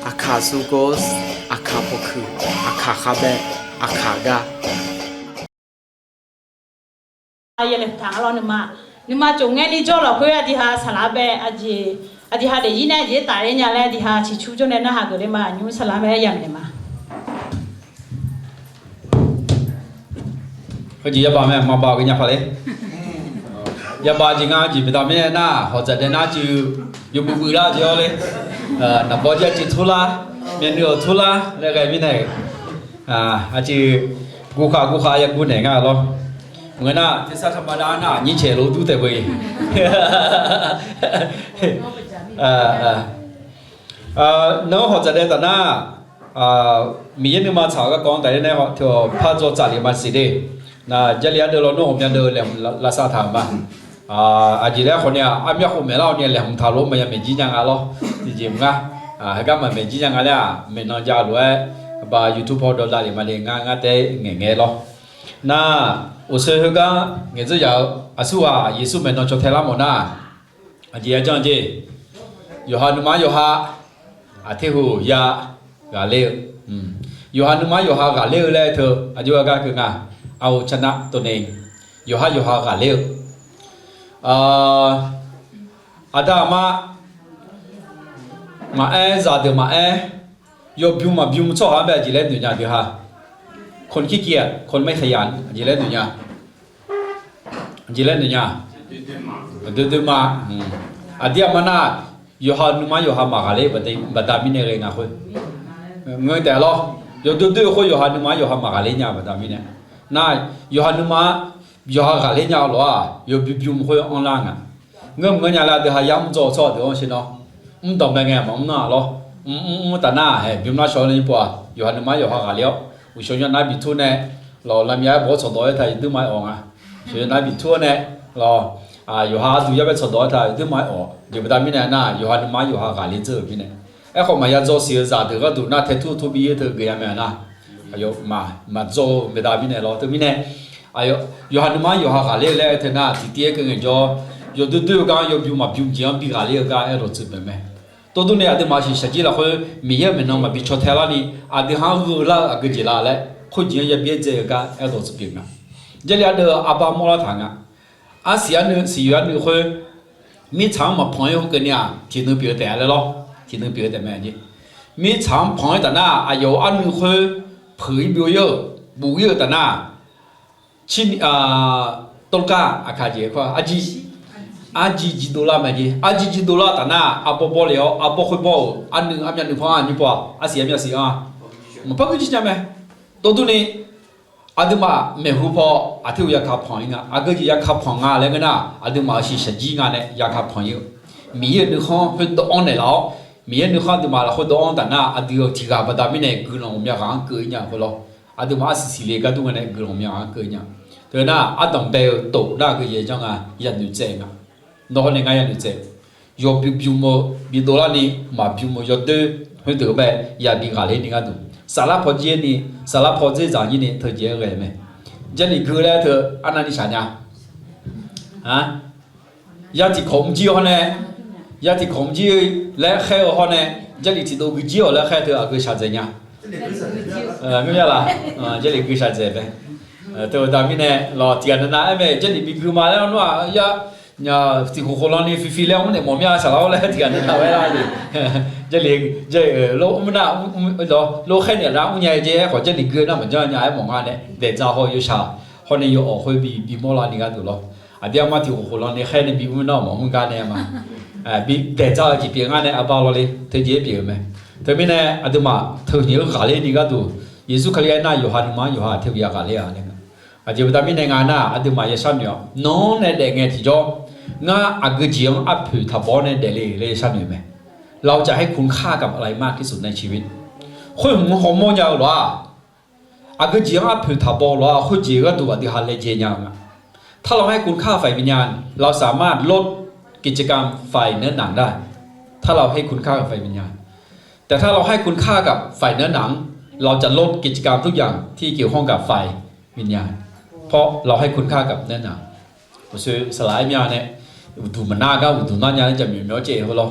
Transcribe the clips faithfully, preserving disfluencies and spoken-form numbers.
Aqkaq sukos, aqkaq pawkuiq, aqkaq khavbae, aqkaq gar. Aqyuif laeqhmq taq-a lawr nuima, nuima tsof ngaer ni jawr lafkhoer aqdui ha saqlaq bae, aqdui ha daefzir nae aqjeq taf ler nya laer aqdui ha ciqcur jawr nae narhaq geuf ler ma, aqnymr saqlaq mae, yamq naeq ma. Heujeq yabaq mae, maqbaq geu nya paq ler. Yabaq jeq nga jeq baqda mirnae nar, hawq dzaq dae nar cuiv yawbuv buv lar jeq-awr ler. Naqbawr jir-a cuiv turlar, myavnuiv-awq turlar laer ghae mirnae, aqcuiv guvkhaq guvkhaq ya guv naeq nga lawr. Maqngeur nar tersar taqma dar nar nyircaeq lof dur taef beu-iq. Nar-anr hawq dzaq dae taf nar, Miqyaer nuima tsaq-eu garkawv-anr taf ler nae teu-awq par dzaw tsaf le ma siq de. Nar Jarlif ardeuv lawnmr ghawqmya deuv laeqhmq lavsav taq-euq ma. Aqjeq laer khawf ni-aq, armyar khof maeqlar-awr ni laeqhmq taq lof maqya maeq jir nya nga lawr. Tiqjeq mq ngar, heugar maqmaeq jir nya nga laer-aq, maeqnan ja lof-aer ba YouTube paw dawq davlef ma le ngar, ngar taef ngaeq ngae lawr. Nar, uqshoe heugar ngaeqdzeur yaf-eu aqsurghaq Yeqsur maeqnan caw tae lar mawf nar, aqjeq ya janr jeq, yawqha nuima-anr yawqha aqter hu ya ghaqler-eu, yawqha nuima-anr yawqha ghaqler-eu laer teu aqjox-aer gar keuv nga. Aqoq caqnav tov nae, yawqha yawqha ghaqler-eu, aqda aqma maqaer, zaqdeuq maqaer, yawbym maqbym tsawrhaq-anr bae aqjeq laer noeq nya deuq ha. คนขี้เกียจ คนไม่ขยัน aqjeq laer noeq nya. Aqjeq laer noeq nya. Doe doe ma. Aqdir aqma nar, yawqha nuima-anr yawqha maqghaqler-eu baqda mirnae ghae nga khoer. Ngeur taef lawr. Yawdoer doer-eu khoer yawqha nuima-anr yawqha maqghaqler nya baqda mirnae. Nar, yawqha nuima-anr yawqha ghaqler nya-eu lof-aq, yawbym bym khoer anrlar nga. Ngeur maqngeur nya laer aqdui ha yar mr dzaw-eu tsawrhaq deuq-anr shir nawr, mr danqbae ngae maqmr nar-aq lawr. Mr mr mr taf nar haeq bym lar shawq-eu ni pov-aq, yawqha nuima-anr yawqha ghaqler-awr, uqshawq yawnar bitur nae, lawq, lavmya-aer bawq-awr tsawqdawq-aer taq yawduir ma-aer awq nga. Uqshawq yawnar bitur-awr nae, lawq, yawqha aqduq yar bae tsawqdawq-aer taq yawduir ma-aer awq. Jeq baqda mirnae nar, yawqha nuima-anr yawqha ghaqler dzeur-euq mirnae. Aerkhawf maqya dzaw siq-eu zaqdeuq gharduq nar tae tur tur bi-ir teu geuf ya mae nar, aqyawf maqdzawr-eu baqda mirnae lawr teu mirnae. Yawqha nuima-anr yawqha ghaqler-eu laer teu nar tiqtiv-aer keuv ngaejawr, yawdoer doer-eu gar yawbym maqbym jeq-anr bi ghaqler-eu gar aerdawq tsuif pyeuf mae. Tov durni aqduimaf shiqshaq jir lafkhoer Miqyaer-euq maeqnan maqbi caw tae larni, aqdui ha-anr gheu lar-eu aqgeu jeq la laer khoerjeq-anr yabi-aer dzae-eu gar aerdawq tsuif pyeuf nga. Jarlif ardeuv arbar mawrlar taq nga. Arsiq arnuiv siqyoeq arnuiv khoer, mirtsaq-anr maqpanq-ir khoerkeuvni-aq tiqnuiv pyeuf-eu taef-a laer lawr. Tiqnuiv pyeuf-eu taef mae jeq. Mirtsaq-anr panq-ir taf nar aqyawf-euq arnuiv khoer peuq-ir byov-ir-euq, buf-ir-euq taf nar, ต้นกล้า aqkaq jeq, arjir jir dovlar mae jeq. Arjir jir dovlar taf nar arbawr bawr le-awr arbawr khoer bawr-euq arnuiv armyav nuiv panr-a nyir pov-aq arsiq armyav siq-anr maqpar gui jir nya mae. Tov durni, aqduimaf maeqhu paw aqter hu yaka panq-ir nga. Aqgeu jeq yaka panq nga laer ngeur nar, aqduimaf-euq shiqshaq jir nga nae yaka panq-ir-eu, Miqyaer-euq nuikhanr khoerdawv-anr naeqlaf-awr, Miqyaer nuikhanr aqduimaf lafkhoer dawv-anr taf nar, aqdui-euq tiq ghaq baqda mirnae guiqlanq ghawqmya ghaq-anr keuv-ir nya khoer lawr. Aqduimaf arsiq siqle gar dur nga nae guiqlanq ghawqmya ghaq-anr keuv-ir nya. Teu nar, ardanq bae-eu tof nar aqgeu jeq janr nga, yanoeq tsaev nga. Nawr hawr nae ngar yanoeq tsaev-eu, yawbym bym-eu bidov larni, maqbym-eu yawdoer khoerdeuq-anr bae yabi ghaqler ni gharduq, saflar paw jir-aer ni, saflar paw dzer dzaq nyir ni teujeq-aer ghae mae. Jarlif gui laer teu arnavni shaq nya. Ya tiqkawq mr jir hawr nae, ya tiqkawq mr jir laer khaer-eu hawr nae, Jarlif tiqdov gui jir-awq laer khaer teu aqgeu shaqdzaeq nya. Ngeur ya laf? Jarlif gui shaqdzaeq mae. Teu-eu baqda mirnae lawq, tiqghaq navnav aer mae, Jarlif bi gui ma laer nar-aq, ya tiqkhof khof lan ni fifi laer mr naeq mawf mir-a saqlar-awr laer tiqghaq navnav-aer lar-a jeq. Jarlif, Jarlif, lof mr nar, lof khaer naeq lar mrnya-eu jeq aerkhawf Jarlif gui nar maqjanr nya-aer mawf nga nae daeqdzaq haw yawshaq hawr nae yawawq khoer bi bimawr larni gharduq lawr. Aqdir armar tiqkhof khof lan ni khaer nae bi mr nar mawf mr gar nae ma. Bi daeqdzaq-eu jeq pyeuf ngar nae arbar lawr le teujeq-aer pyeuf-eu mae. Teumirnae aqduimaf teu nyiq-eu ghaqler ni gharduq, Yeqsur Kali aernar yawqha nuima-anr yawqha aqter hu ya ghaqler-a laer nga. Aqjeq baqda mirnae nga nar, aqduimaf ya sharnoeq-awq. Nawq-anr nae daef ngae tiqjawr, ngar aqgeu jeq-anr arpoeq taqbaw-awr nae daefle laer ya sharnoeq mae. เราจะให้คุณค่ากับอะไรมากที่สุดในชีวิต Khoer hmq-anr hawmawr nya-eu lof-aq, aqgeu jeq-anr arpoeq taqbaw-eu lof-aq, khoerjeq gharduq aqdui ha laejae nya-eu nga. ถ้าเราให้คุณค่าฝ่ายวิญญาณ เราสามารถลดกิจกรรมฝ่ายเนื้อหนังได้ ถ้าเราให้คุณค่ากับฝ่ายเนื้อหนัง เราจะลดกิจกรรมทุกอย่างที่เกี่ยวข้องกับฝ่ายวิญญาณ เพราะเราให้คุณค่ากับเนื้อหนัง Uqshoe saqlaq-aer mya nae, uqduq maqnar gar uqduq nar nya laer jaqmyawf myawf-awr caev-eu lawr.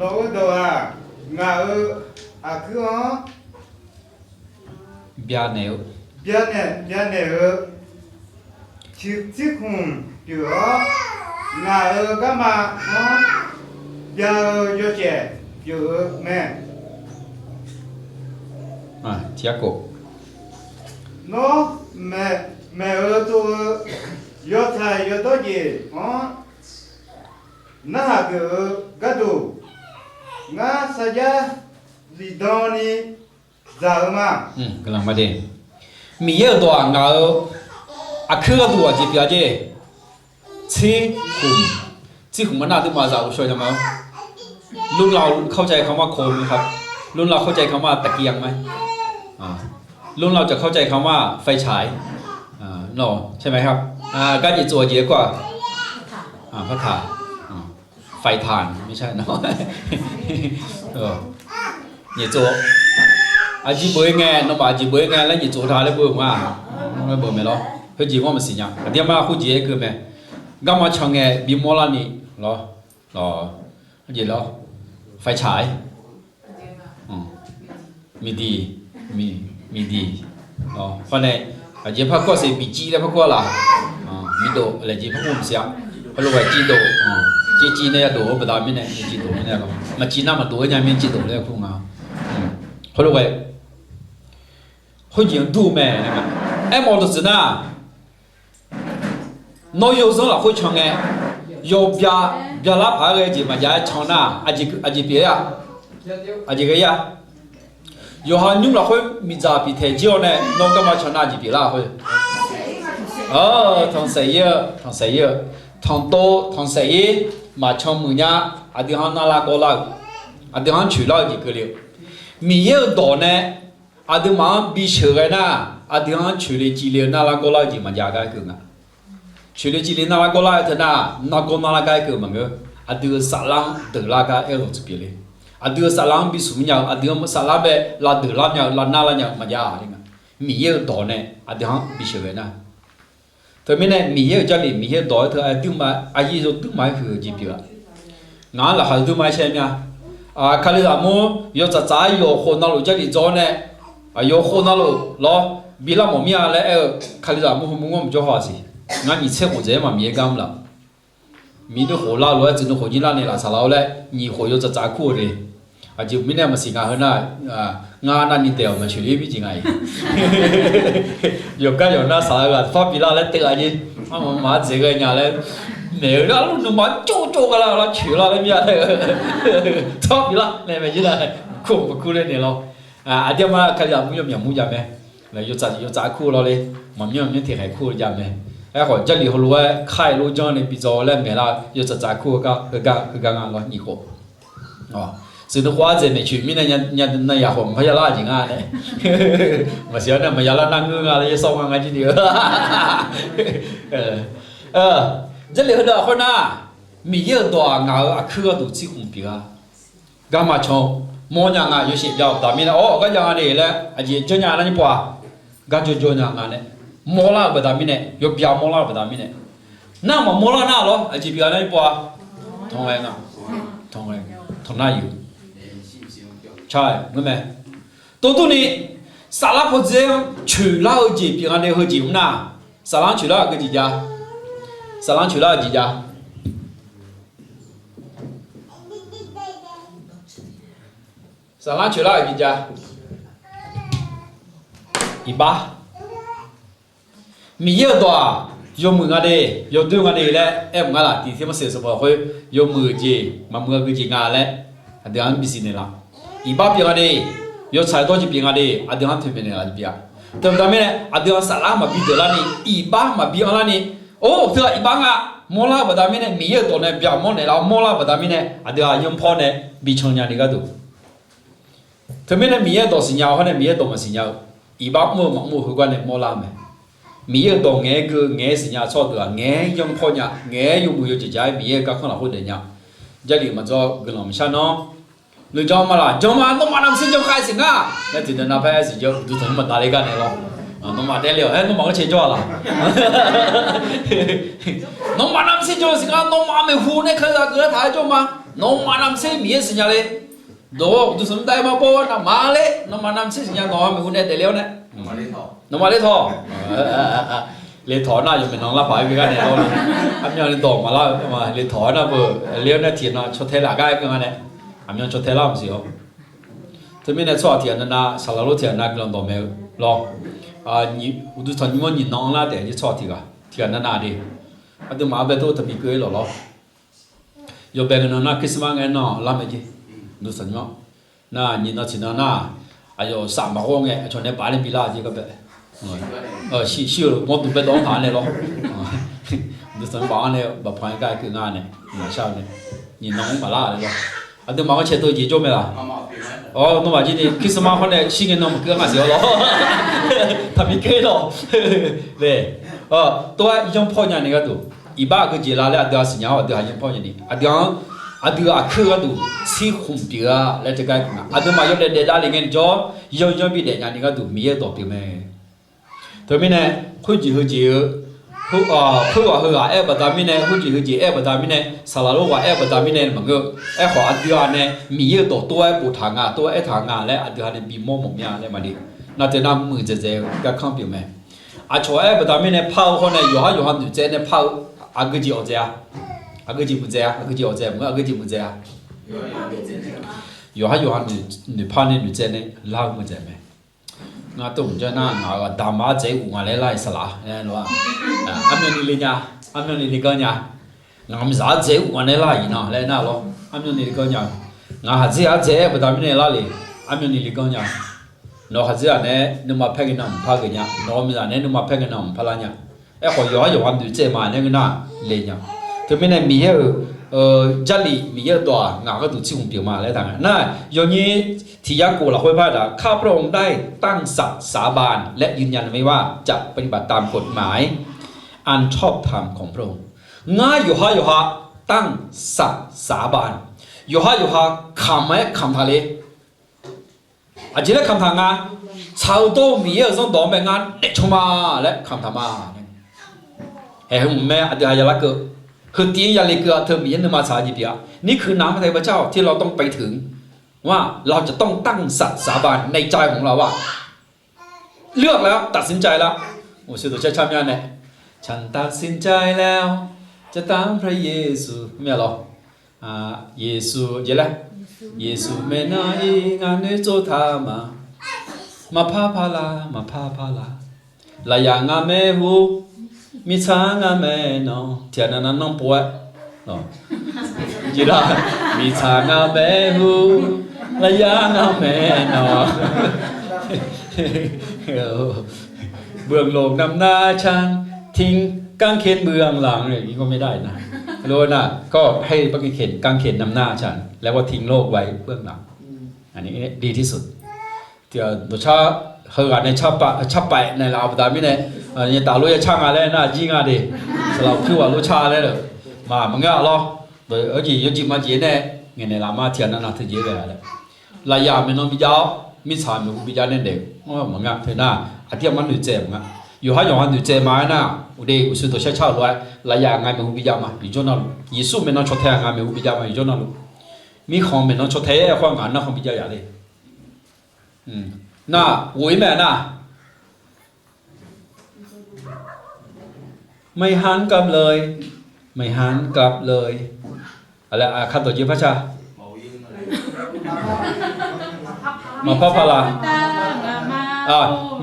Nawq-eu dawq-aq, ngaq-euq aqkuir-anr byanaeq-eu, byanaeq, byanaeq-eu ciqcir khmq pyeuf-awr, ngaq-euq garma-anr bya-eu yawshaef pyeuf-eu mae. Nawr maeq-eu tsov-eu yawtsaq yawdawr jeq-anr narhaq geuf-eu gharduq, ngar sarjax zifdan ni dzaq-eu ma. Miqyaer-euq dawq-aq, ngaq-euq aqkuir gharduq aqjeq pyeuf-a jeq. Tsir khmq, tsir khmq ma nar aqduimaf zaq ghovshaw nya ma-a. รุ่นเราเข้าใจคำว่าคอมไหมครับ รุ่นเราเข้าใจคำว่าตะเกียงไหม อ่า รุ่นเราจะเข้าใจคำว่าไฟฉาย อ่า เนาะ ใช่ไหมครับ อ่า การหยิบจั่วหยิบกว่า อ่า พระถา อ่า ไฟถ่าน ไม่ใช่เนาะ เออ nyiq tsov. Aqjeq beuq-ir ngae, nawmaf aqjeq beuq-ir ngae laer nyiq tsov taq laer beu-eu nga. Beuq mae lawr. Khoerjeq mawr maqsiq nya. Aqdirmar khoerjeq-aer keuv mae. Garma can ngae bimawr larni lawr. Lawr. Khoerjeq lawr. ไฟฉาย miqdiq, miqdiq. Lawr, hawr nae aqjeq par kawr siq, miqciv laer par kawr laf. Miqdof laejeq par kawr maqsiq-a. Heulof-aer civdof, civciv nae yadof-eu baqda mirnae, civdof mirnae lawr. Maqciv nar maqdof-aer nya mir civdof laer kur nga. Heulof-aer khoerjeq-anr dur-eu mae. Aermawf-eu dawqtsuif nar, nawr yawzanr lafkhoer can ngae, yawbya, byalar paq-aer ghae jeq maqjav-aer can nar, aqjeq pyeuf-ir-a. Aqjeq ghae-ir-a. Yawqha nymr lafkhoer miqdzaq piftaeq jir-awr nae nawr garma can nar aqjeq pyeuflar khoer. Tanqsaef ir-eu, tanqsaef ir-eu, tanqtov tanqsaef ir, maqcan muiq nya. Aqdui-anr narlar gawrlar-euq, aqdui-anr coeqlar-eu jeq keuvle-eu, Miqyaer-euq dawq nae aqduimaf-anr bisheuq ghae nar, aqdui-anr coeqle civle-eu narlar gawrlar-eu jeq maqjav gar keuv nga. Coeqle civle narlar gawrlar-eu teu nar, nargawr narlar gar keuv maqngeur. Aqdui-euq saflar-anr deuqlar gar aer-eu dawqtsuif pyeufle. Aqdui-euq saflar-anr bismq nya-eu, aqdui-euq saflar bae lavdeuq lar nya-eu, lavnar lar nya-eu maqjav-a le nga. Miqyaer-euq dawq nae aqdui-anr bisheuq ghae nar, teumirnae Miqyaer-euq Jarlif, Miqyaer-euq dawq-aer teu aqduimaf aqyir yawduimaf-aer huiq-eu jeq pyeuf-a. Ngaq-anr laqkhaq yawduimaf-aer shaer mir-a. Kalizaq mur yawtsaf tsaf-aer yawqkhof navluf Jarlif dzaw-awr nae, yawqkhof navluf lawr, bilar mawf mir-a laer aer-eu, Kalizaq mur heu mur ngawr maqjawr haw-aq siq. Ngar nyiq tser khof dzaeq-aer maqmiq-aer gar mr laf. Miqdui khof lar lof-aer tsuif nuikhof jir larni laf saqlaq-awr laer nyiq khof yawtsaf tsaf kur-eu le. Aqjeq mirnae maqsiq nga heu nar, ngar navni daeq-awq maqcoeq-ir mirjeq nga-iq. Yawqgar yawqnar saqlaq-eu ghaq tawr bilar laer teughaq jir, armaf maqdzaeq ghae nya laer, maeq-eu lar luf nuima cov cov ghae lar lar coeq lar laer mir-a laer, tawr bilar nae maeq jir nar, kur maqkur ler naeq lawr. Aqdirmar Kalizaq mur yawmyaq mur jav mae. Yawtsaf yawtsaf kur lawr le, maqmyanr maqmyanr tiqkhaeq kur jav mae. Aerkhawf Jarlif heulof-aer kar-aer lof janr nae bidzaw laer maeq lar-eu yawtsaf tsaf kur-eu gar heugar heugar nga lawr nyiq khof. Tsuif nuikhof ardzaeq maeqcoeq mirnae nya nar yaqkhawf maqpar yalar jeq nga nae. Maqsiq-awr nae maqyalar nar ngeur nga laer yarsawr nga ngar jir ni-eu. Jarlif heudeuq-aq khoernar, Miqyaer-euq dawq-aq ngaq-euq aqkuir gharduq tsirkhmq pyeuf-a. Garma can-eu mawrnya nga, yawshaef byav-eu baqda mirnae, awr, gar jav nga de laer aqjeq janrnya nar nyir pov-a. Gar jawrjawr nya nga nae, mawrlar-euq baqda mirnae, yawbya mawrlar-euq baqda mirnae, nar maqmawrlar nar lawr aqjeq pyeuf-a nar nyir pov-a. Tanqghae nga, tanqghae, tanqnar yuf-eu, ca-aer ngeurmae. Tov durni, saflar pawdzer-anr coeqlar-eu jeq pyeuf nga de heujeq mr nar, saflar-anr coeqlar-euq jeq jav, saflar-anr coeqlar-euq jeq jav. Saflar-anr coeqlar-euq jeq jav. Iqbax. Miqyaer-euq dawq-aq, yawmuiq nga de, yawdoer nga de laer aer-euq nga laf. Tiq Timarsaq sanqbof khoer, yawmuiq-eu jeq, maqmuiq-eu jeq nga laer aqdui-anr bisiq naeqlaf. Iqbax pyeuf nga de, yawtsaq dawr jeq pyeuf nga de, aqdui-anr toeqmaeq naeqlaf jeq pyeuf-a. Teubaqda mirnae aqdui-anr saflar maqbi deuq larni, iqbax maqbi anr larni, or, teughaq iqbax nga, mawrlar-eu baqda mirnae, Miqyaer-euq dawq nae byaqmawr naeqlaf-awr mawrlar-eu baqda mirnae, aqdui-aq yanr pawr nae bi can nya ni gharduq. Teumirnae Miqyaer-euq dawq siqnya-eu hawr nae Miqyaer-euq dawq maqsiq nya-eu, iqbax mr-eu maqmr-eu heugar nae mawrlar-eu mae. Miqyaer-euq dawq ngaeq-aer geuv ngaeq-aer siqnya tsawrhaq deuq-aq, ngaeq-aer yanr pawr nya, ngaeq-aer yawmuiq yawjeq ja-aer Miqyaer-euq garkawv lafkhoer daef nya. Jarlif maqdzawr guiqlanq maqshar nawr, nuijan ma laf, jan ma, nawmaf navmaqtser jan khav-aer siq nga laer tiqdeuq nav paer-aer siq jawr, uqduq tanqnymr maqda ler gar naeq lawr. Nawmaf daefle-awq. Aer, nawmaf-anr cae jawr-a laq? Nawmaf navmaqtser jawr siq nga. Nawmaf maeqhu nae kalizaq geuf-aer taq-aer jawr ma. Nawmaf navmaqtser Miqyaer siqnya le. Dawq-awr uqduq sanqnymr dav-aer maqbaw-a navmaqler. Nawmaf navmaqtser siqnya nawq-a maeqhu nae daefle-awr nae. Nawmaf ler tawq. Ler tawq nar yawqmaeq nan lar paq-aer bi gar nae lawr. Aqmyanni dawq maqlar-eu ma. Ler tawq-aer nar beu ler-awr nae tiqnan caw tae laf gar aer keuv nga nae. Aqmyan caw tae lar maqsiq-awr. Teumirnae tsawrhaq tiqghaq navnav saqlaq lof tiqghaq navnav guiqlanq dawqmaeq-eu lawr. Uqduq sanqnymr-anr nyiq nan-anr lar taef-a jeq tsawrhaq tiqghaq tiqghaq navnav de. Aqduimaf-anr bae tov taqbi keuv-ir lawq lawr. Yawbae ngae nan nar Christmas ngae nan lar mae jeq. Uqduq sanqnymr-anr nar nyiq nan tiqnan nar, aqyawf saf maqghawr ngae aqcawq nae baf-anr nae bilar jeq gar bae. Shir-euq mawrduq bae dawv-anr taq-anr nae lawr. Uqduq sanqnymr baf-anr nae bafpan-aer gar keuv nga nae, nyiq nan-anr maqlar-a lawr. Aqduimaf-anr cae tov jeq jawr mae laq? Awr, nawmaf jir ni Christmas hawr nae shir ngae nan maqkeuv-a nga siq-awr lawr. Taqbi keuv-ir lawq. Tov-aer yanr pawr nya ni gharduq, iqbax aqgeujeq la laer aqdui-aq siqnya-awr aqdui-aq yanr pawr nya ni aqdui-anr, aqdui aqkuir gharduq tsirkhmq pyeuf-a laer teugar nga. Aqduimaf yawdaef daef davlef ngae jawr, yanr yanr bidaef nya ni gharduq Miqyaer-euq dawq pyeuf mae. Teumirnae, khoerjeq heujeq-eu, khoerghaq heughaq aer-eu baqda mirnae, khoerjeq heujeq aer-eu baqda mirnae, saqlaq lof ghaq aer-eu baqda mirnae maqngeur-eu. Aerkhawf aqdui-aq nae Miqyaer-euq dawq tov-aer boftaq nga, tov-aer aertaq nga laer aqdui-aq nae bimawr mawf mir-a laer maqle. Nar teu nar muiqdzaeq dzaeq-eu garkanr pyeuf mae. Aqcawq aer-eu baqda mirnae par-eu hawr nae yawqhar yawqha noeqtsaev nae par-eu aqgeujeq awqdzaeq-a. Aqgeujeq muiqdzaeq-a, aqgeujeq awqdzaeq maqngeur, aqgeujeq muiqdzaeq-a. Yawqhar yawqha noeqpar nae noeqtsaev nae lar-eu muiqdzaeq mae. Ngar tov mqjanr nar ngaq-euq aqda aqma ardzaeq-aer ghofnga laer lar-iq saqlaq-a. Armyanni le nya, armyanni le ganr nya. Ngaq miqzaq ardzaeq-aer ghofnga laer lar-iq nan laer nar lawr, armyanni le ganr nya. Ngaq khaqdzer ardzaeq-aer baqda mirnae lar le, armyanni le ganr nya. Nawq-eu khaqdzer-aq nae nuima paer ngae nan mqpar geuf nya, nawq-eu miqzaq nae nuima paer ngae nan mqpar lar nya. Aerkhawf yawqhar yawqha noeqtsaev ma laer ngeur nar le nya. Teumirnae Miqyaer-euq Jarlif Miqyaer-euq dawq-aq ngaq gharduq tsirkhmq pyeuf ma laer taq nga nar, yawnyir tiq Yarkov lafkhoer par taq, ข้าพระองค์ได้ตั้งสัตย์สาบานและยืนยันไว้ว่าจะปฏิบัติตามกฎหมายอันชอบธรรมของพระองค์ Ngar yawqhar yawqha ตั้งสัตย์สาบาน, yawqhar yawqha kamq-aer kamq taq le. Aqjeq laer kamq taq nga, tsaq-eu dawr-eu Miqyaer-euq zanrdawq-anr bae ngar daefcan ma laer kamq taq ma. Haeq heu mq mae aqdui ha ya lar keuv, heu tiv-ir ya le keuv-a teu Miqyaer nuima tsaq-eu jeq pyeuf-a. นี่คือนามแห่งพระเจ้าที่เราต้องไปถึง ว่าเราจะต้องตั้งสัตย์สาบานในใจของเราว่า เลือกแล้ว ตัดสินใจแล้ว Uqshoe dawqshar car mya nae ฉันตัดสินใจแล้วจะตามพระเยซู mya lawr. Yeqsur jeq laer, Yeqsur maeqnan-ir ngaq noeqtsov taq ma. Maqpar paq laq, maqpar paq laq. Lafyaq ngar maeqhu, mirtsaq ngar maeqnan, tiqghaq navnav nanrpov-aer, jeq lar, mirtsaq ngar maeqhu, lafyaq ngar maeqnan. เบื้องหลังนำหน้าฉัน ทิ้งกางเขนเบื้องหลัง Lof nar, ก็ให้กางเขนนำหน้าฉัน แล้วก็ทิ้งโลกไว้เบื้องหลัง อันนี้ดีที่สุด Tiq dawqcar heughaq nae carpaef naeqlaf-eu baqda mirnae, nyaeftaf lof ya car nga laer nar jir nga de. Saqlaq pyur ghaq lof car laer lef. Maq maqngeur-a lawr. Yawjeq yawjeq majeq nae ngaeqnaeq laf ma tiqghaq navnav teujeq-aer ghae-a laer. Lafyaq maeqnan bijav-awr mirtsaq maeqhu bijav nae daef-eu maqngeur teu nar, aqdir aqmar noeqtsaev maqnga. Yawqhar yawqha noeqtsaev ma-aer nar, uqde uqshoe dawqshar car-euq lof-aer lafyaq nga maeqhu bijav ma yawqjawr navluf, Yeqsur maeqnan caw tae-aq nga maeqhu bijav ma yawqjawr navluf, mirkhanq maeqnan caw tae-aer khoer ngaq narkhan bijav yaf le. Nar ghof-ir mae nar, ไม่หันกลับเลย ไม่หันกลับเลย Aqkar dawq jeq par car. Maqpar paq laq.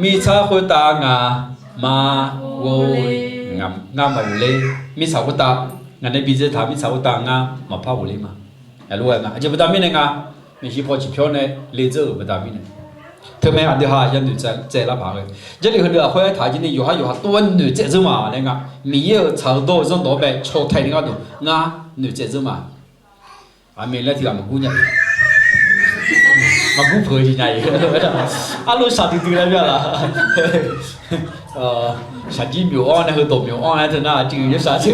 Mirtsaq khoertav ngaq maqghov-e. Ngar maqghov ler. Mirtsaq khoertav ngaq nae bi dzae taq mirtsaq khoertav ngar maqpar ghofler ma. Aqlof-aer nga aqjeq baqda mirnae nga, maeqshi paw ciqpyawr nae ledzeur-euq baqda mirnae. Teumae aqdui ha yanoeq tsaev lar paq-aer, Jarlif heudeuq lafkhoer aertaq-eu jeq ni yawqhar yawqha tov-aer noeqtsaev dzeur ma laer nga. Miqyaer-euq tsaq-eu dawr-eu zanrdawq-anr bae caw tae ni gharduq ngar noeqtsaev dzeur ma. Aqmeq laer tiq ghaq maqgur nya. Maqgur peuq-eu jeq nya-iq. Arlof shaqdui dui laer mya laq. Shaqjir myawq-anr nae heudawq myawq-anr-aer teu nar aqcuiv yawshaq teu.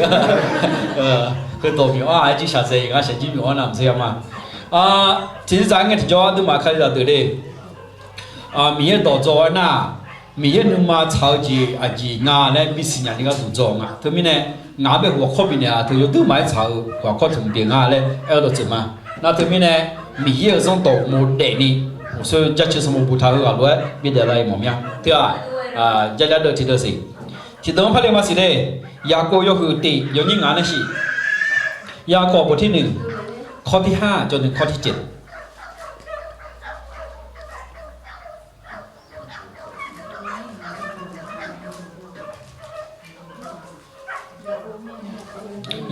Heudawq myawq-anr-aer cuiv shaqzae-iq ngar shaqjir myawq-anr navmaqtser-a ma. Tiqzir dzaq-aer ngae tiqjawr aqduimaf kalizaq deuq le. Miqyaer dawqdzaw-aer nar, Miqyaer nuima tsaq-eu jeq aqjeq nga laer bisiq nya ni gharduq dzaw nga. Teumirnae, ngaq-anr bae ghawqkawr bifnaeq-a teu yawdui maqaer tsaq-eu ghawqkawr tmq pyeuf nga laer aer-eu dawqtsuif ma. Nar teumirnae, Miqyaer-euq zanrdawq modaef ni, uqsoer jaceuq sanqbof boftaq-eu ghaq lof-aer bidaef lar-iq mawf mya. Teu-aq, Jarjav deuv tiqdeuv siq. Tiqdeuv-anr parle maqsiq le. Yaqkov yawhuiq tiq yawnyir ngaq nae shiq. Yaqkov bawq tirnuiq, kawr tirhar jawrnuiq kawr tircaev.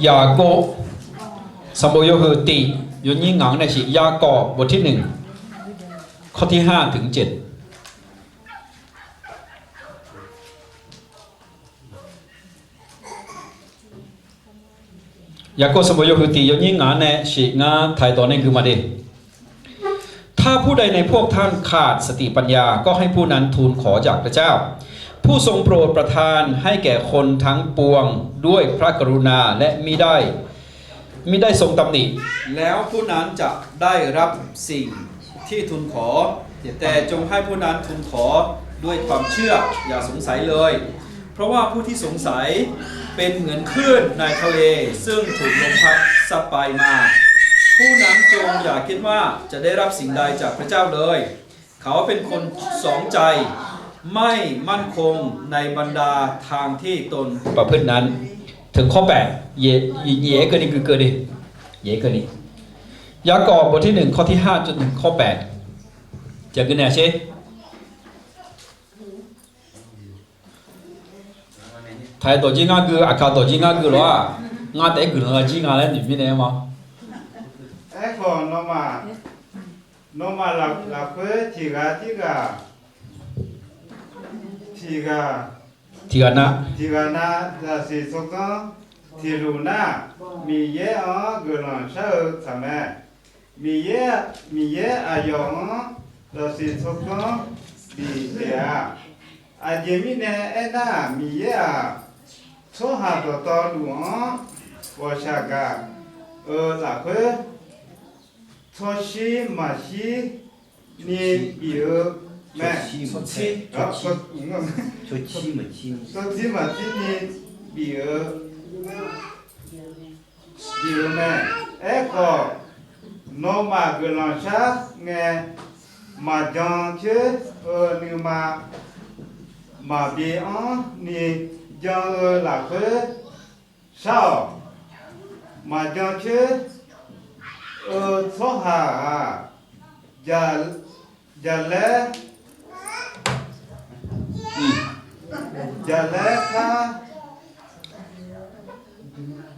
Yaqkov sanqbof yawhuiq tiq yawnyir ngaq-anr nae shiq. Yaqkov bawq tirnuiq, kawr tirhar tiq mr caev. Yaqkov sanqbof yawhuiq tiq yawnyir ngaq-anr nae shiq. Ngar ไทย dawq nae gui ma de. ถ้าผู้ใดในพวกท่านขาดสติปัญญา ก็ให้ผู้นั้นทูลขอจากพระเจ้า ผู้ทรงโปรดประทานให้แก่คนทั้งปวงด้วยพระกรุณาและมิได้ มิได้ทรงตำหนิ แล้วผู้นั้นจะได้รับสิ่งที่ทูลขอ แต่จงให้ผู้นั้นทูลขอด้วยความเชื่อ อย่าสงสัยเลย เพราะว่าผู้ที่สงสัยเป็นเหมือนคลื่นในทะเล ซึ่งถูกลมพัดซัดไปมา ผู้นั้นจงอย่าคิดว่าจะได้รับสิ่งใดจากพระเจ้าเลย เขาเป็นคนสองใจ ไม่มั่นคงในบรรดาทางที่ตนประพฤตินั้น ถึงข้อแปด เย เย เย เกินนี่ คือเกินนี่ เย เกินนี่ Yaqkov bawq tirnuiq kawr tirhar jawrnuiq kawr paef. Jaqgui naeq sher. Taq-aer dawqjir ngar gui, aqkaq dawqjir ngar gui lof-aq, ngar taef-aer guiqlanq jir nga laer noeq mirnae ma. Aerkhawf, nawmaf, nawmaf lafkhoer tiq ghaq tirghaq, tiq ghaq, tiq ghaq na, tiq ghaq na zaqsiq tsawrganr tiq luf nar, Miqyaer-anr guiqlanq shar-eu tsaq mae. Miqyaer, Miqyaer aqyawf-anr zaqsiq tsawrganr bif taef-a. Aqjeq mirnae aernar, Miqyaer-aq, tsawrhaq dawqtawvluf-anr ghawqshaq gaq-eu lafkhoer, tsawrshir maqshir ni bif-eu mae. Tsawrshir maqshir ni bif-eu, bif-eu mae. Aerkhawf, nawmaf guiqlanq shar ngae, maqjan coer-eu nuima maqbi anr ni jan-eu lafkhoer shar-awq. Maqjan coer-eu tsawrhaq-aq, jaqlaer, jaqlaer khar,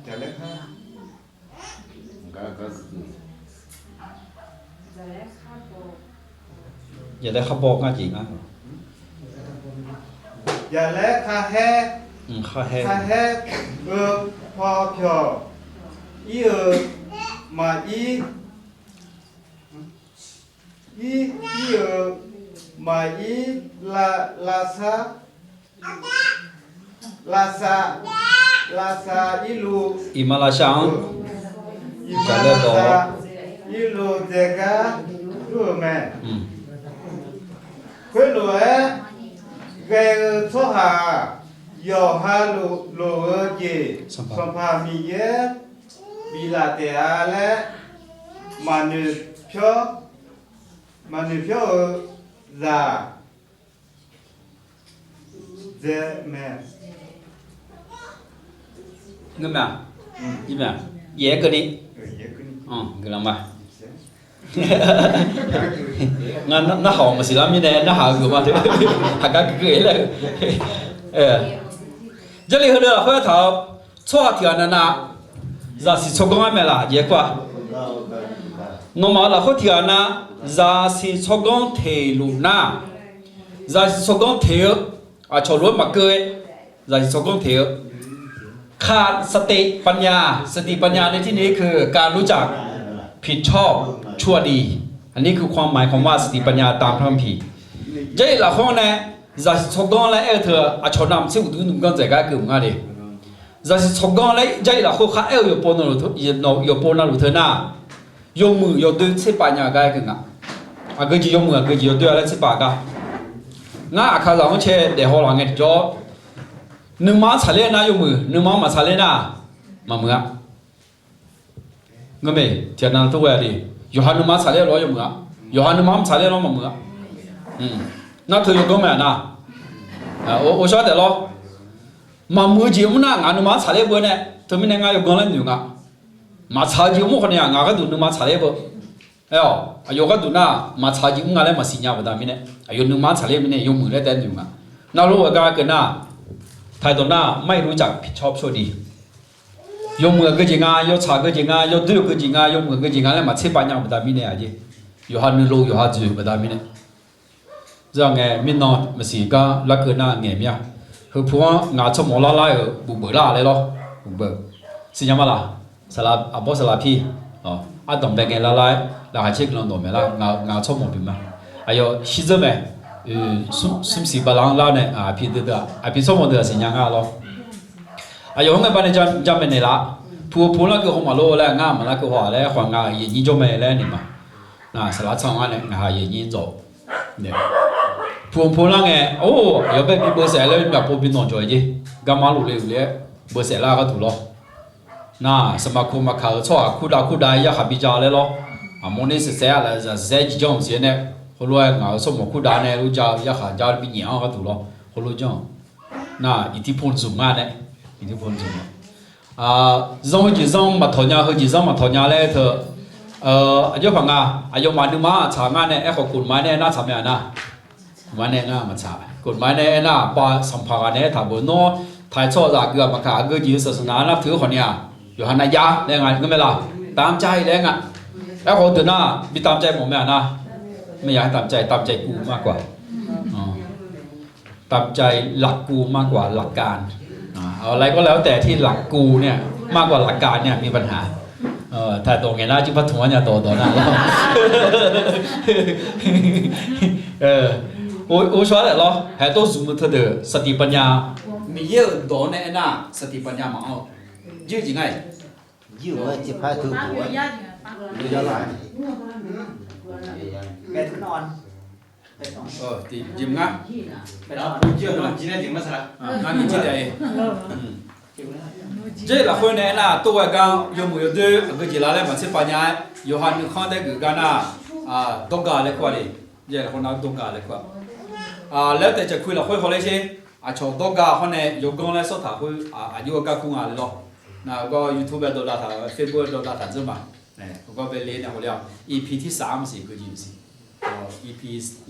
jaqlaer khar, jaqlaer khar baw ngar jeq ngar, jaqlaer khar haer, khar haer-eu paw pyawq ir-eu maqir, ir, ir-eu maqir, lavsar, lavsar, lavsar irluv, iqmalavshav-anr, iqmalavshav irluv dzaegar dur-eu mae. Khoerlof-aer ghae-eu tsawrhaq-aq, yawqha lof-eu jeq Sanqpaq Miqyaer biflaf taef-a laer maqnoeq pyawr, maqnoeq pyawr-eu zaq dzae mae. Ngeur mae-aq, ir mae-aq, yaef-aer keuvni, guiqlanq ma. Ngar narhaq-awq maqsiq lar mirnae narhaq-eu geuf ma. Haqgar gui gui laer. Jarlif heudeuq lafkhoer taq-awr, tsawrhaq tiq ghaq navnav zaqsiq tsawrganr-aer mae laf jeq-aer kur-a. Nawmaf-euq lafkhoer tiq ghaq nav zaqsiq tsawrganr teq luf nar, zaqsiq tsawrganr teq-eu aqcawq lof-aer maqkeuv-aer, zaqsiq tsawrganr teq-eu ขาดสติปัญญา สติปัญญาในที่นี้คือการรู้จักผิดชอบชั่วดี อันนี้คือความหมายของว่าสติปัญญาตามพระคัมภีร์ Jarlif lafkhoer nae zaqsiq tsawrganr laer aer-eu teu aqcawq navmaqtser uqduq nmr ganr dzaeq gar keuv mq nga de. Zaqsiq tsawrganr laer Jarlif lafkhoer kharaer-eu yawqpov navluf teu nar, yawmuiq yawdoer tserpav nya gar aer keuv nga. Aqgeu jeq yawmuiq, aqgeu jeq yawdoer-a laer tserpav gar Ngar aqkaqzaq-anr cae daefhaw laf ngae tiqjawr, nuima-anr tsaqler nar yawmuiq, nuima-anr maqtsaqler nar maqmuiq-a. Ngeurmae, tiqghaq nav tov ghae de, yawqha nuima-anr tsaqler lawr yawmuiq-a, yawqha nuima-anr maqtsaqler lawr maqmuiq-a. Nar teu yawganr mae-aq nar, ghovshaw taef lawr. Maqmuiq-eu jeq mr nar ngaq nuima-anr tsaqler beu nae, teumirnae ngar yawganr laer noeq nga. Maqtsaq-eu jeq mr khawf ni-aq ngaq gharduq nuima tsaqler beu. Aer-awq, aqyawf gharduq nar maqtsaq-eu jeq mr nga laer maqsiq nya baqda mirnae, aqyawf nuima-anr tsaqler mirnae yawmuiq laer taef noeq nga. Navluf-eu gar keuv nar, ไทย dawq nar ไม่รู้จักผิดชอบชั่วดี Yawmuiq-euq geujeq nga, yawtsaq geujeq nga, yawdoer-euq geujeq nga, yawmuiq-euq geujeq nga laer maqtser pav nya-eu baqda mirnae aqjeq, yawqha nuilov yawqha dzoeq-euq baqda mirnae. Zar ngae mirnan maqsiq gar larkeuv nar ngaeq mir-a. Heupu-anr ngaq tsawrmawq lar lar-euq bufbeuf lar laer lawr. Bufbeuf siqnya ma laq. Saqlaq aqbawr saqlaq pir, ardanq bae ngae lar lar-aer laqkhaq caer guiqlanq dawq maeq lar, ngaq-euq tsawrmawq pyeuf ma. Aqyawf shirdzeur mae. Smr siq bala-anr lar nae aqpir deuq deuq-aq, aqpir tsawrmawq deuq-aq siqnya nga lawr. Aqyawf-anr ngae baqdanae jamaeq naeqlaf. Pu-eu pu larkeuv haw maqlor laer ngar maqlarkeuv haw-aq laer khawf ngaq aqyuif nyir jawr mae laer naeq ma. Nar saqlaq tsanr-anr nae ngaq aqyuif nyir dzawq. Pu-eu pu lar ngae, or, aqyawf bae bi beusaef laer myaqpov bi nawq jawq-aer jeq, garma luf le-euq le-aer beusaef lar gharduq lawr. Nar saqmaq kov maqkaq-euq tsawrhaq kurdav kurdav-aer yarkhaq bi ja laer lawr. Aqmawr ner saef saef-a laf zaq saef-aer jiq janr-euq siq-aer nae, heulof-aer ngaq-euq tsawrmawq kurdav nae lor ja-eu yarkhaq ja bi nyaef-anr gharduq lawr. Heulof janr-euq nar iqtirpov zmq ngar nae, iqtirpov zmq-a. Zanr heujeq zanr maqtawq nya, heujeq zanr maqtawq nya laer teu, aqjox paq nga, aqyawfmaf nuima-anr aqtsaq ngar nae aerkhawf kofmaf nae aernar tsaq mae-aq nar. Kofmaf nae ngar maqtsaq, kofmaf nae aernar aqpav sanqpaq ghaq nae aertaq beu nawr, taq-aer tsawrhaqzaq aqgeu-aq maqkaq, aqgeu jeq-eu saqsaqnaq-anr nar teu-eu khawf ni-aq, yawqha nav jav laer nga ngeur mae laq, ตามใจ laer nga. Aerkhawf deuq nar bi ตามใจ mawf mae-aq nar. Maqya ตามใจ, ตามใจกูมากกว่า ตามใจหลักกูมากกว่าหลักการ Lafkawr lafkawr taef-aer ที่หลักกูเนี่ย มากกว่าหลักการเนี่ย มีปัญหา Taq dawq ngaeq nar jir par tmq-ar nya dawq dawq nar lawr. Ghovshaw-aer taef lawr, haeq tov zmq-eu teudeuq saqtiq panya, Miqyaer-euq dawq-anr nae aernar saqtiq panya maqanr-eu, jir-eu jeq ngar-iq, jir-eu jeq par teu bof-aer, jeq ngar, ngar mirjir taef-a. Jarlif lafkhoer nae aernar tov ghae gar yawmuiq yawdoer aqgeu jeq la laer maqtser pav nya-aer, yawqha nuikhanr taef geuf gar nar, dawrga laer kur-a le. Jarlif lafkhoer nar dawrga laer kur-a. Laer taef caqkui lafkhoer hawler sher, aqcawq dawrga hawr nae yawganr laer sawr taq khoer aqjox-aer gar kur nga le lawr. Nar-eu gawr YouTube-aer dawvdav taq, Facebook-aer dawvdav taq dzeur ma. Heugar bae le nae hawler-awq, EP ที่สาม siq geujeq maqsiq. EP,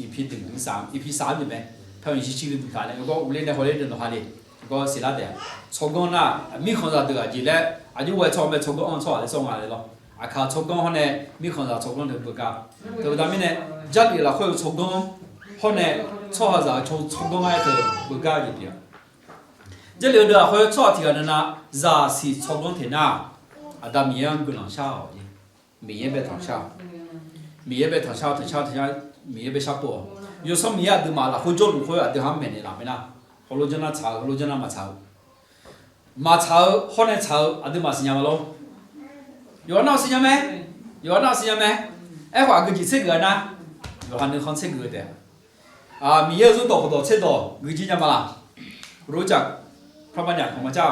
EP หนึ่งถึงสาม, EP สาม jeq mae. Par-euq shirshir le duq taq nae heugar uvler nae hawler deuq nawqha le. Heugar siqlar taef-a. Tsawrganr nar mirkhanqzaq deuq aqjeq laer aqjox ghae tsawr mae, tsawrganr-anr tsawrhaq laer sawr nga le lawr. Aqkaq tsawrganr hawr nae mirkhanqzaq tsawrganr deuq beugar. Teubaqda mirnae, Jarlif lafkhoer-eu tsawrganr hawr nae tsawrhaqzaq-eu tsawrganr-aer teu beugar jeq pyeuf-a. Jarlif-eu deuq lafkhoer tsawrhaq tiq ghaq navnav zaqsiq tsawrganr teq nar, Aqda Miqyaer-anr guiqlanq shar-awq. Miqyaer bae tanqshar-awq. Miqyaer bae tanqshar-awr tanqshar tanqshar, Miqyaer bae sharpov-awq. Yawsanr Miqyaer aqduimaf lafkhoer jawrluf khoer aqdui ha-anr maeqnaeq laf mae nar, heulof janr nar tsaq-eu, heulof janr nar maqtsaq-eu, maqtsaq-eu hawr nae tsaq-eu aqduimaf siqnya ma lor. Yawqha nar-eu siqnya mae. Yawqha nar-eu siqnya mae. Aerkhawf aqgeu jeq tser geuf-a nar, yawqha nuikhanr tser geuf-eu taef-a. Miqyaer-euq zanrdawq khofdawq tserdawq guijir nya ma laq. รู้จักพระบัญญัติของพระเจ้า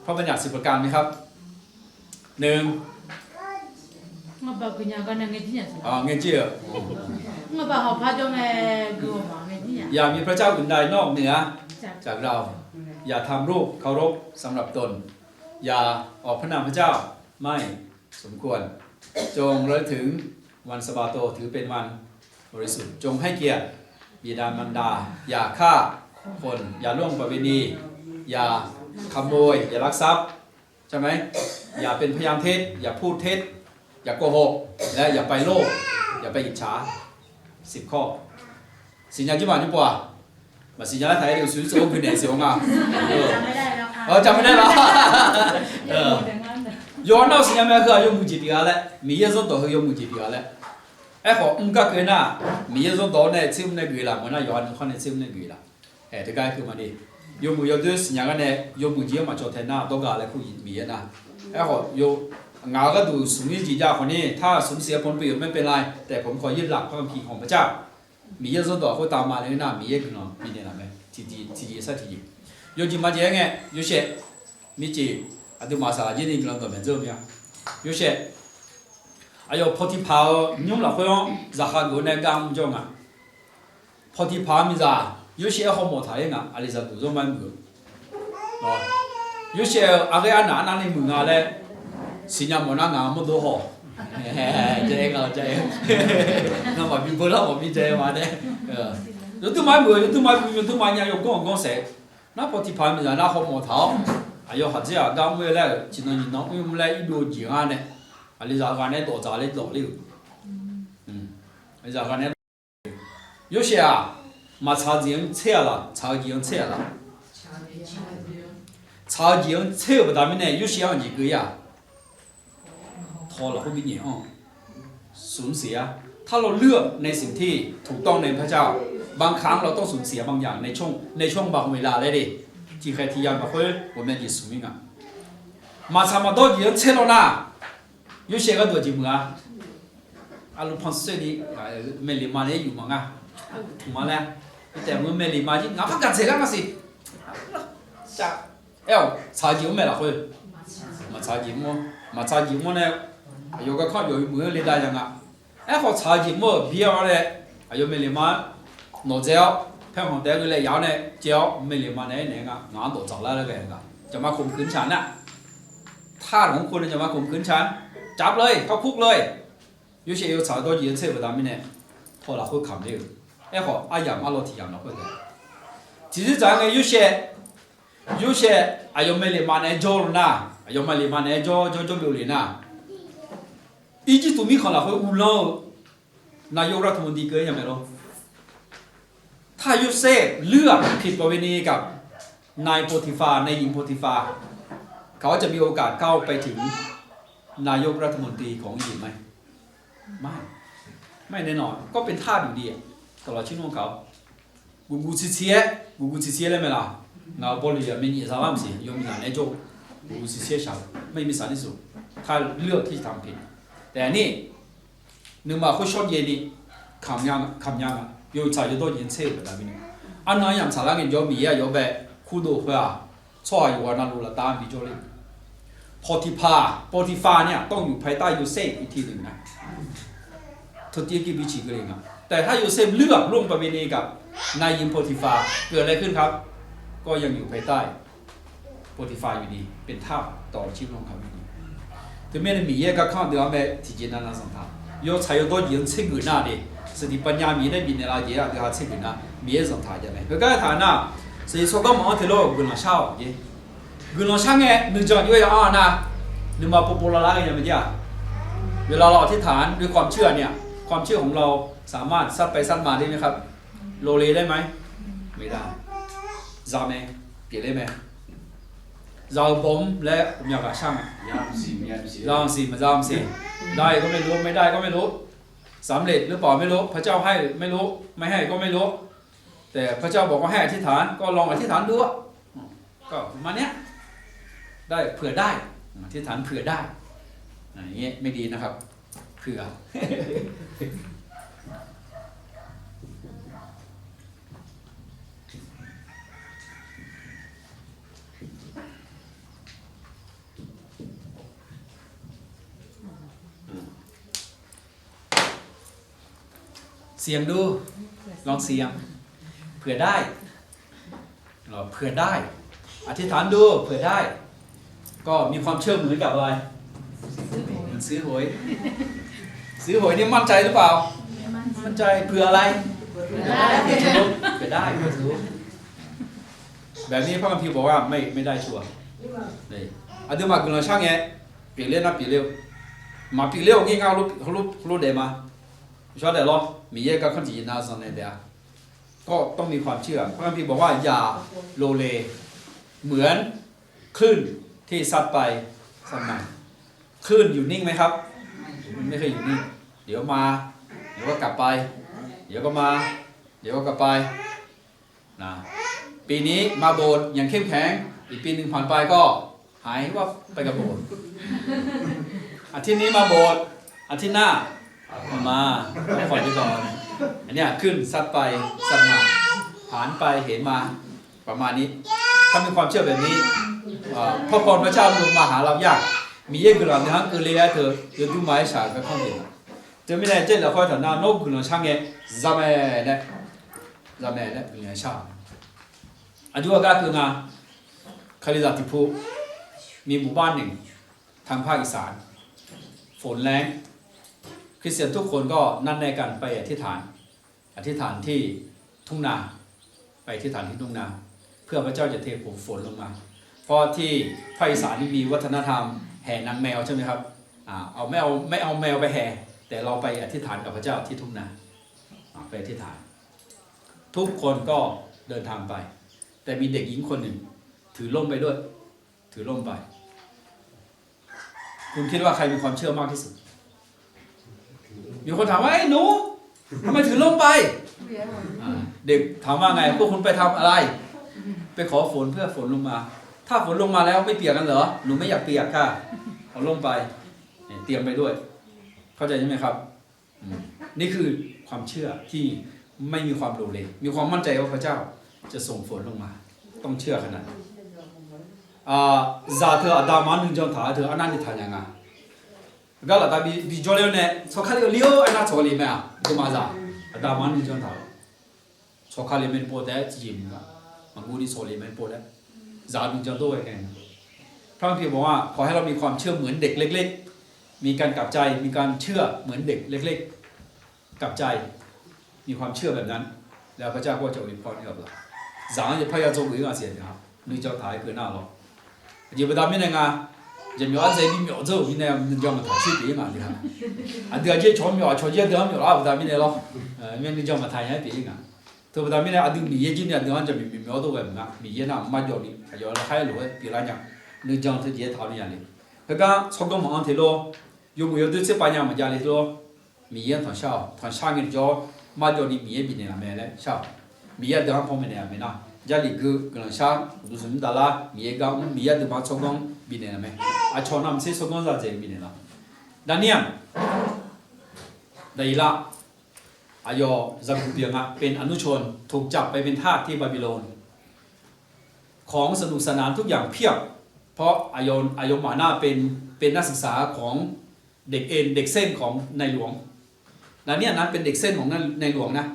พระบัญญัติสิบประการไหมครับ หนึ่ง Ngaeq jir-eu. อย่ามีพระเจ้าอื่นใดนอกเหนือจากเรา อย่าทำรูปเคารพสำหรับตน อย่าออกพระนามพระเจ้าไม่สมควร จงระลึกถึงวันสะบาโตถือเป็นวันบริสุทธิ์ จงให้เกียรติบิดามารดา อย่าฆ่าคน อย่าล่วงประเวณี อย่าขโมย อย่าลักทรัพย์ ใช่ไหม อย่าเป็นพยานเท็จ อย่าพูดเท็จ อย่าโกหก และอย่าไปโลภ อย่าไปอิจฉา สิบข้อ Siqnya jir ma nymr pov-aq. Maqsiqnya lar taq-aer le, uqshoe tsov-awr gui naeq siq-awr nga. Jaq mae nae laf. Yawqha nar-eu siqnya mae, heu-aq yawmuiq jeq pyeuf-a laer, Miqyaer zanrdawq heu yawmuiq jeq pyeuf-a laer. Aerkhawf mr gar keuv nar, Miqyaer zanrdawq-awr nae tser mr nae geuf laf, maqnar yawqha nuikhanr nae tser mr nae geuf laf. Aer, teugar keuv ma de. Yawmuiq yawdoer siqnya gar nae yawmuiq jeq-anr maqcawq tae nar dawrga laer kur Miqyaer nar. Aerkhawf, ngaq-euq gharduq smq-ir jeq jav khawf ni, ถ้าสูญเสียผลประโยชน์ไม่เป็นไร แต่ผมขอยึดหลักพระคัมภีร์ของพระเจ้า Miqyaer zanrdawq khoertav maqle nar, Miqyaer guiqlanq bifnaeq laf mae. Tiqjeq sar tiqjeq. Yawjeq maqjeq-aer ngae, Yorsaev, mircef, aqduimaf saqlaq jir ni guiqlanq dawqmaeq dzeur-eu mir-a. Yorsaev, aqyawf Pawqtiqpaq-euq nymr lafkhoer-anr zaqkhav geuf-awr nae gar mr jawr nga. Pawqtiqpaq-euq miqzaq Yorsaev-aer hawmawf taq-ir nga. Aqlizaq duq zanrma-aer muiq-eu Yorsaev-euq aqghaer arnaq arnavni muiq nga laer siqnya mawf nar, ngaq mawrdov haw. Jav-aer nga, jav-aer. Ngamaf bi beular mawf bi jav-aer ma nae. Yawduima muiq-eu, yawduima gui, yawduima nya, yawganr-euq ganr saef. Nar Pawqtiqpaq-euq miqzaq nar hawmawf taq-awr, aqyawf khaqdzer-aq gar mr-eu laer-euq tiqnan nyiqnan mr-eu laer irdov-eu jeq ngar nae, aqlizaq ghaq nae dawqdzaq ler dawq ler-euq. Aqlizaq ghaq nae Yorsaev-aq, maqtsaq-eu jeq-anr tser-a laq, tsaq-eu jeq-anr tser-a laq. Tsaq-eu jeq-anr tser-euq baqda mirnae Yorsaev-anr jeq keuv-ir-aq, taw lafkhoer binyaeq-anr สูญเสีย ถ้าเราเลือกในสิ่งที่ถูกต้องในพระเจ้า บางครั้งเราต้องสูญเสียบางอย่างในช่วง ในช่วงบางเวลา laer de. Tiqkhaeq tiqyamq lafkhoer ghawqmya jeq smq-ir nga. Maqtsaq maqdawr jeq-anr tser law nar, Yorsaev gharduq jeq muiq-a. Arluf pansoer ni, maeqleqma nae aer yuf maq nga. Tmq ma laer, taef maqngeur maeqleqma jir ngaq par gaqdzaeq gar maqsiq. Aer-awq, tsaq-eu jeq mr mae lafkhoer. Maqtsaq jeq mr-awr, maqtsaq jeq mr-awr nae, aqyawf garkanr yawf-eu muiq-anr le dav ya nga. Aerkhawf tsaq-eu jeq mr-euq byaer-awr nae, aqyawf maeqleqma-anr nawqdzae-awr, paerkhanq taef-aer gheulae yaf-awr nae caev-awr maeqleqma nae aernaeq-aer nga, ngaq-anr dawqdzaq lar laer ghae-eu nga. จะมาข่มขืนฉัน nar, tar lmq-anr kur nae จะมาข่มขืนฉัน จับเลย เข้าคุกเลย Yorsaev yawtsaq-eu dawrjeq-anr tser-euq baqda mirnae, taw lafkhoer kamq ler-eu. Aerkhawf aryamq arlawr tiq yamq lafkhoer taef. Tiqzir dzaq-aer ngae Yorsaev, Yorsaev aqyawf maeqleqma naeq-aer jawr-eu nar, aqyawf maeqleqma naeq-aer jawr jawr jawr byov le nar, Irjirtuv mirkhanq lafkhoer uvlanr-eu นายกรัฐมนตรี keuv-aer nya mae lor. ถ้าโยเซฟเลือกผิดประเวณีกับนายโปติฟาร์ นายหญิงโปติฟาร์ เขาจะมีโอกาสก้าวไปถึงนายกรัฐมนตรีของอียิปต์ไหม ไม่ ไม่แน่นอน ก็เป็นทาสอยู่ดีอะ ตลอดชีวิตของเขา Guqguq ciqciq-aer, guqguq ciqciq-aer laer mae laq. Ngaq-euq bawleq yaq myav nyaef za lar maqsiq, yawmiqzaq naeq-aer jawr-eu guqguq ciqciq-aer shaq-eu, ไม่มีสันติสุข ถ้าเลือกที่จะทำผิด แต่นี่ nuima khoer shawrjaev ni kamq nya, kamq nya nga. Yawtsaq yawdawr jeq-anr tser-euq baqda mirnae, arnan-anr yamq tsaqlar ngaejawr Miqyaer aqyawf bae kurdov heu-aq, tsawrhaq yawqghaq navluf laftav-anr bijawr ler-eu. Pawqtiqpaq, Pawqtiqpaq ni-aq ต้องอยู่ภายใต้โยเซฟอีกทีหนึ่งนะ เท่าที่กินวิถีกันเลยนะ แต่ถ้าโยเซฟเลือกร่วมประเวณีกับนายหญิงโปติฟาร์ เกิดอะไรขึ้นครับ ก็ยังอยู่ภายใต้โปติฟาร์อยู่ดี เป็นทาสต่อชีวิตของเขาอยู่ดี Teumirnae Miqyaer garkanr deuq-anr mae tiqjeq navnav zanqtaq. Yawtsaq yawdawr jeq-anr tsergeuf nar de, สติปัญญา Miqyaer nae bifnaeq laf jeq-aq deuq-aq tsergeuf nar Miqyaer zanqtaq jav mae. Heugar taq nar, shaqzif tsawrganr maqanr teulof guiqlanq shar-awq jeq. Guiqlanq shar ngae nuijan jov-aer ya-anr nar, nuima povpov lavlar ghae nya mae jir-aq. เวลาเราอธิษฐานด้วยความเชื่อเนี่ย ความเชื่อของเราสามารถซัดไปซัดมาได้ไหมครับ โลเลได้ไหม ไม่ได้ Za mae, pyeufler mae. Za-eu bawm laer ghawqmya ghaq shar mae. Za maqsiq, maqza maqsiq. ได้ก็ไม่รู้ ไม่ได้ก็ไม่รู้ สำเร็จหรือเปล่าไม่รู้ พระเจ้าให้ไม่รู้ ไม่ให้ก็ไม่รู้ แต่พระเจ้าบอกว่าให้อธิษฐาน ก็ลองอธิษฐานดูอะ ก็ประมาณเนี้ย ได้ เผื่อได้ อธิษฐานเผื่อได้ อย่างเงี้ยไม่ดีนะครับ เผื่อ เสี่ยงดู ลองเสี่ยง เผื่อได้ เผื่อได้ อธิษฐานดู เผื่อได้ ก็มีความเชื่อเหมือนกับอะไร เหมือนซื้อหวย ซื้อหวยนี่มั่นใจหรือเปล่า มั่นใจ เผื่ออะไร เผื่อได้ เผื่อได้ เผื่อถูก แบบนี้พระคัมภีร์บอกว่าไม่ ไม่ได้ชัวร์ Aqduimaf guiqlanq shar ngae, pyeufler nar pyeufler-eu, maqpyeufler-eu ngir ngar heulof daef ma. Shawr daef lawr, Miqyaer garkanr tiqjeq nav zanqnaeq taef-a. ก็ต้องมีความเชื่อ พระคัมภีร์บอกว่าอย่าโลเล เหมือนคลื่นที่ซัดไปซัดมา คลื่นอยู่นิ่งไหมครับ มันไม่เคยอยู่นิ่ง เดี๋ยวมา เดี๋ยวก็กลับไป เดี๋ยวก็มา เดี๋ยวก็กลับไป นะ ปีนี้มาโบสถ์อย่างเข้มแข็ง อีกปีหนึ่งผ่านไปก็หายวับไปกับโบสถ์ อาทิตย์นี้มาโบสถ์ อาทิตย์หน้า มา พักผ่อนไปก่อน อันเนี้ย ขึ้น ซัดไป ซัดมา หันไป เหมา ประมาณนี้ ถ้ามีความเชื่อแบบนี้ เอ่อ พระพรพระเจ้าลงมาหาเรายาก Miqyaer guiqlanq nae-anr keuvle-aer teu yawduq ma-aer shaq-euq garkawv jeq. Teumirnae Jarlif lafkhoer taqnar nawr guiqlanq shar ngae, zamaeq laer, zamaeq laer guiqlanq shar. Aqjox-aer gar keuv nga, Kalizaq tiqpov, มีหมู่บ้านหนึ่ง ทางภาคอีสาน ฝนแล้ง คริสเตียนทุกคนก็นัดแนะกันไปอธิษฐาน อธิษฐานที่ทุ่งนา ไปอธิษฐานที่ทุ่งนา เพื่อพระเจ้าจะเทฝนลงมา เพราะที่ภาคอีสานนี่มีวัฒนธรรมแห่นางแมวใช่ไหมครับ อ่า เอา ไม่เอา ไม่เอาแมวไปแห่ แต่เราไปอธิษฐานกับพระเจ้าที่ทุ่งนา อ่า ไปอธิษฐาน ทุกคนก็เดินทางไป แต่มีเด็กหญิงคนหนึ่ง ถือร่มไปด้วย ถือร่มไป คุณคิดว่าใครมีความเชื่อมากที่สุด มีคนถามว่า เอ้ยหนู ทำไมถือร่มไป อ่า เด็กถามว่าไง พวกคุณไปทำอะไร ไปขอฝนเพื่อฝนลงมา ถ้าฝนลงมาแล้วไม่เปียกกันเหรอ หนูไม่อยากเปียกค่ะ เอาร่มไป เนี่ย เตรียมไปด้วย เข้าใจใช่ไหมครับ อืม นี่คือความเชื่อที่ไม่มีความลังเล มีความมั่นใจว่าพระเจ้าจะส่งฝนลงมา ต้องเชื่อขนาดนั้น อ่า zaq teu aqda ma-anr nuijan taq-aer teu arnavni taqnya nga. Gar laftav bi jawrler-awr nae tsawrkar le-eu li-eu aernar tsawq le mae-aq, dawqma zaq aqda ma-anr nuijan taq-eu tsawrkar le mae pov taef-aer tiqjeq maqngeur ni tsawq le mae pov taef-aer zaq nuijan dov ghae ghae nga. พระคัมภีร์บอกว่า ขอให้เรามีความเชื่อเหมือนเด็กเล็กๆ มีการกลับใจ มีการเชื่อเหมือนเด็กเล็กๆ กลับใจ มีความเชื่อแบบนั้น แล้วพระเจ้าก็จะอวยพรให้กับเรา zaq-anr jeq parya dzawgeuf-ir nga siq-aq, nuijan taq-aer keuv nar lawr. Aqjeq baqda mirnae nga, jeq myawf-ar dzae bi myawf dzeur-euq mirnae nuijan maqtaq coer pyeuf-ir nga. Aqdui aqjeq cawq-anr myawf-aq cawq jeq deuq-anr myawf lar baqda mirnae lawr. Nuijan maqtaq nya-aer pyeuf-ir nga. Teubaqda mirnae aqdui Miqyaer jir ni aqdui-anr jaqmyawf myawf-awr dov ghae maqnga. Miqyaer nar maqjawv ni aqyawf laqkhaq-aer lof-aer pyeuflar nya. Nuijan teujeq-aer taq-awr ni ya le. Khoergar tsawrganr maqanr teq lawr, yawmuiq yawdoer tserpav nya maqjav le lawr. Miqyaer-anr tanqshar-awq. Tanqshar ngae jawr-awr marjawv ni Miqyaer bifnaeq laf mae laer shar-awq. Miqyaer aqdui-anr panmaeq naeq-aq mae nar, Jarlif geu guiqlanq shar uqduq zmq mr davlar Miqyaer gar mr Miqyaer aqduimaf-anr tsawrganr bifnaeq laf mae. Aqcawq navmaqtser tsawrganr zadzaq bifnaeq laf. Daqniq-aq, Daqyeqlar, aqyawf zaqguq pyeuf nga, เป็นอนุชน ถูกจับไปเป็นทาสที่บาบิโลน ของสนุกสนานทุกอย่างเพียบ เพราะ เอ่อ เอ่อ หมาหน้าเป็น เป็นนักศึกษาของเด็กเอ็น เด็กเส้นของนายหลวง ดาเนียลนั้นเป็นเด็กเส้นของนายหลวงนะ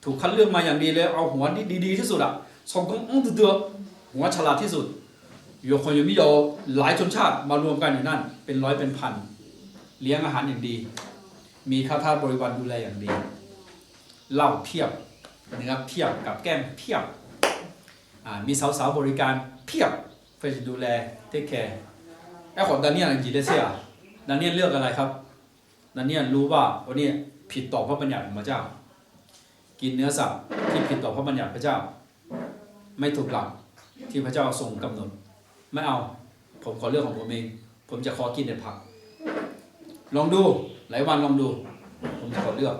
ถูกคัดเลือกมาอย่างดีเลย เอาหัวที่ดีๆที่สุดอะ สองกองอ้องเตือหัวฉลาดที่สุด อยู่คนอยู่ไม่ยอม หลายชนชาติมารวมกันอยู่นั่น เป็นร้อยเป็นพัน เลี้ยงอาหารอย่างดี มีข้าทาสบริวารดูแลอย่างดี เหล้าเพียบ เนื้อเพียบ กับแกล้มเพียบ อ่า มีสาวๆบริการเพียบ เพื่อจะดูแล take care ไอ้ของดาเนียลจริงๆแล้วเสีย ดาเนียลเลือกอะไรครับ ดาเนียลรู้ว่าวันนี้ผิดต่อพระบัญญัติของพระเจ้า กินเนื้อสัตว์ที่ผิดต่อพระบัญญัติพระเจ้า ไม่ถูกหลักที่พระเจ้าทรงกำหนด ไม่เอา ผมขอเลือกของผมเอง ผมจะขอกินแต่ผัก ลองดู หลายวันลองดู ผมจะขอเลือก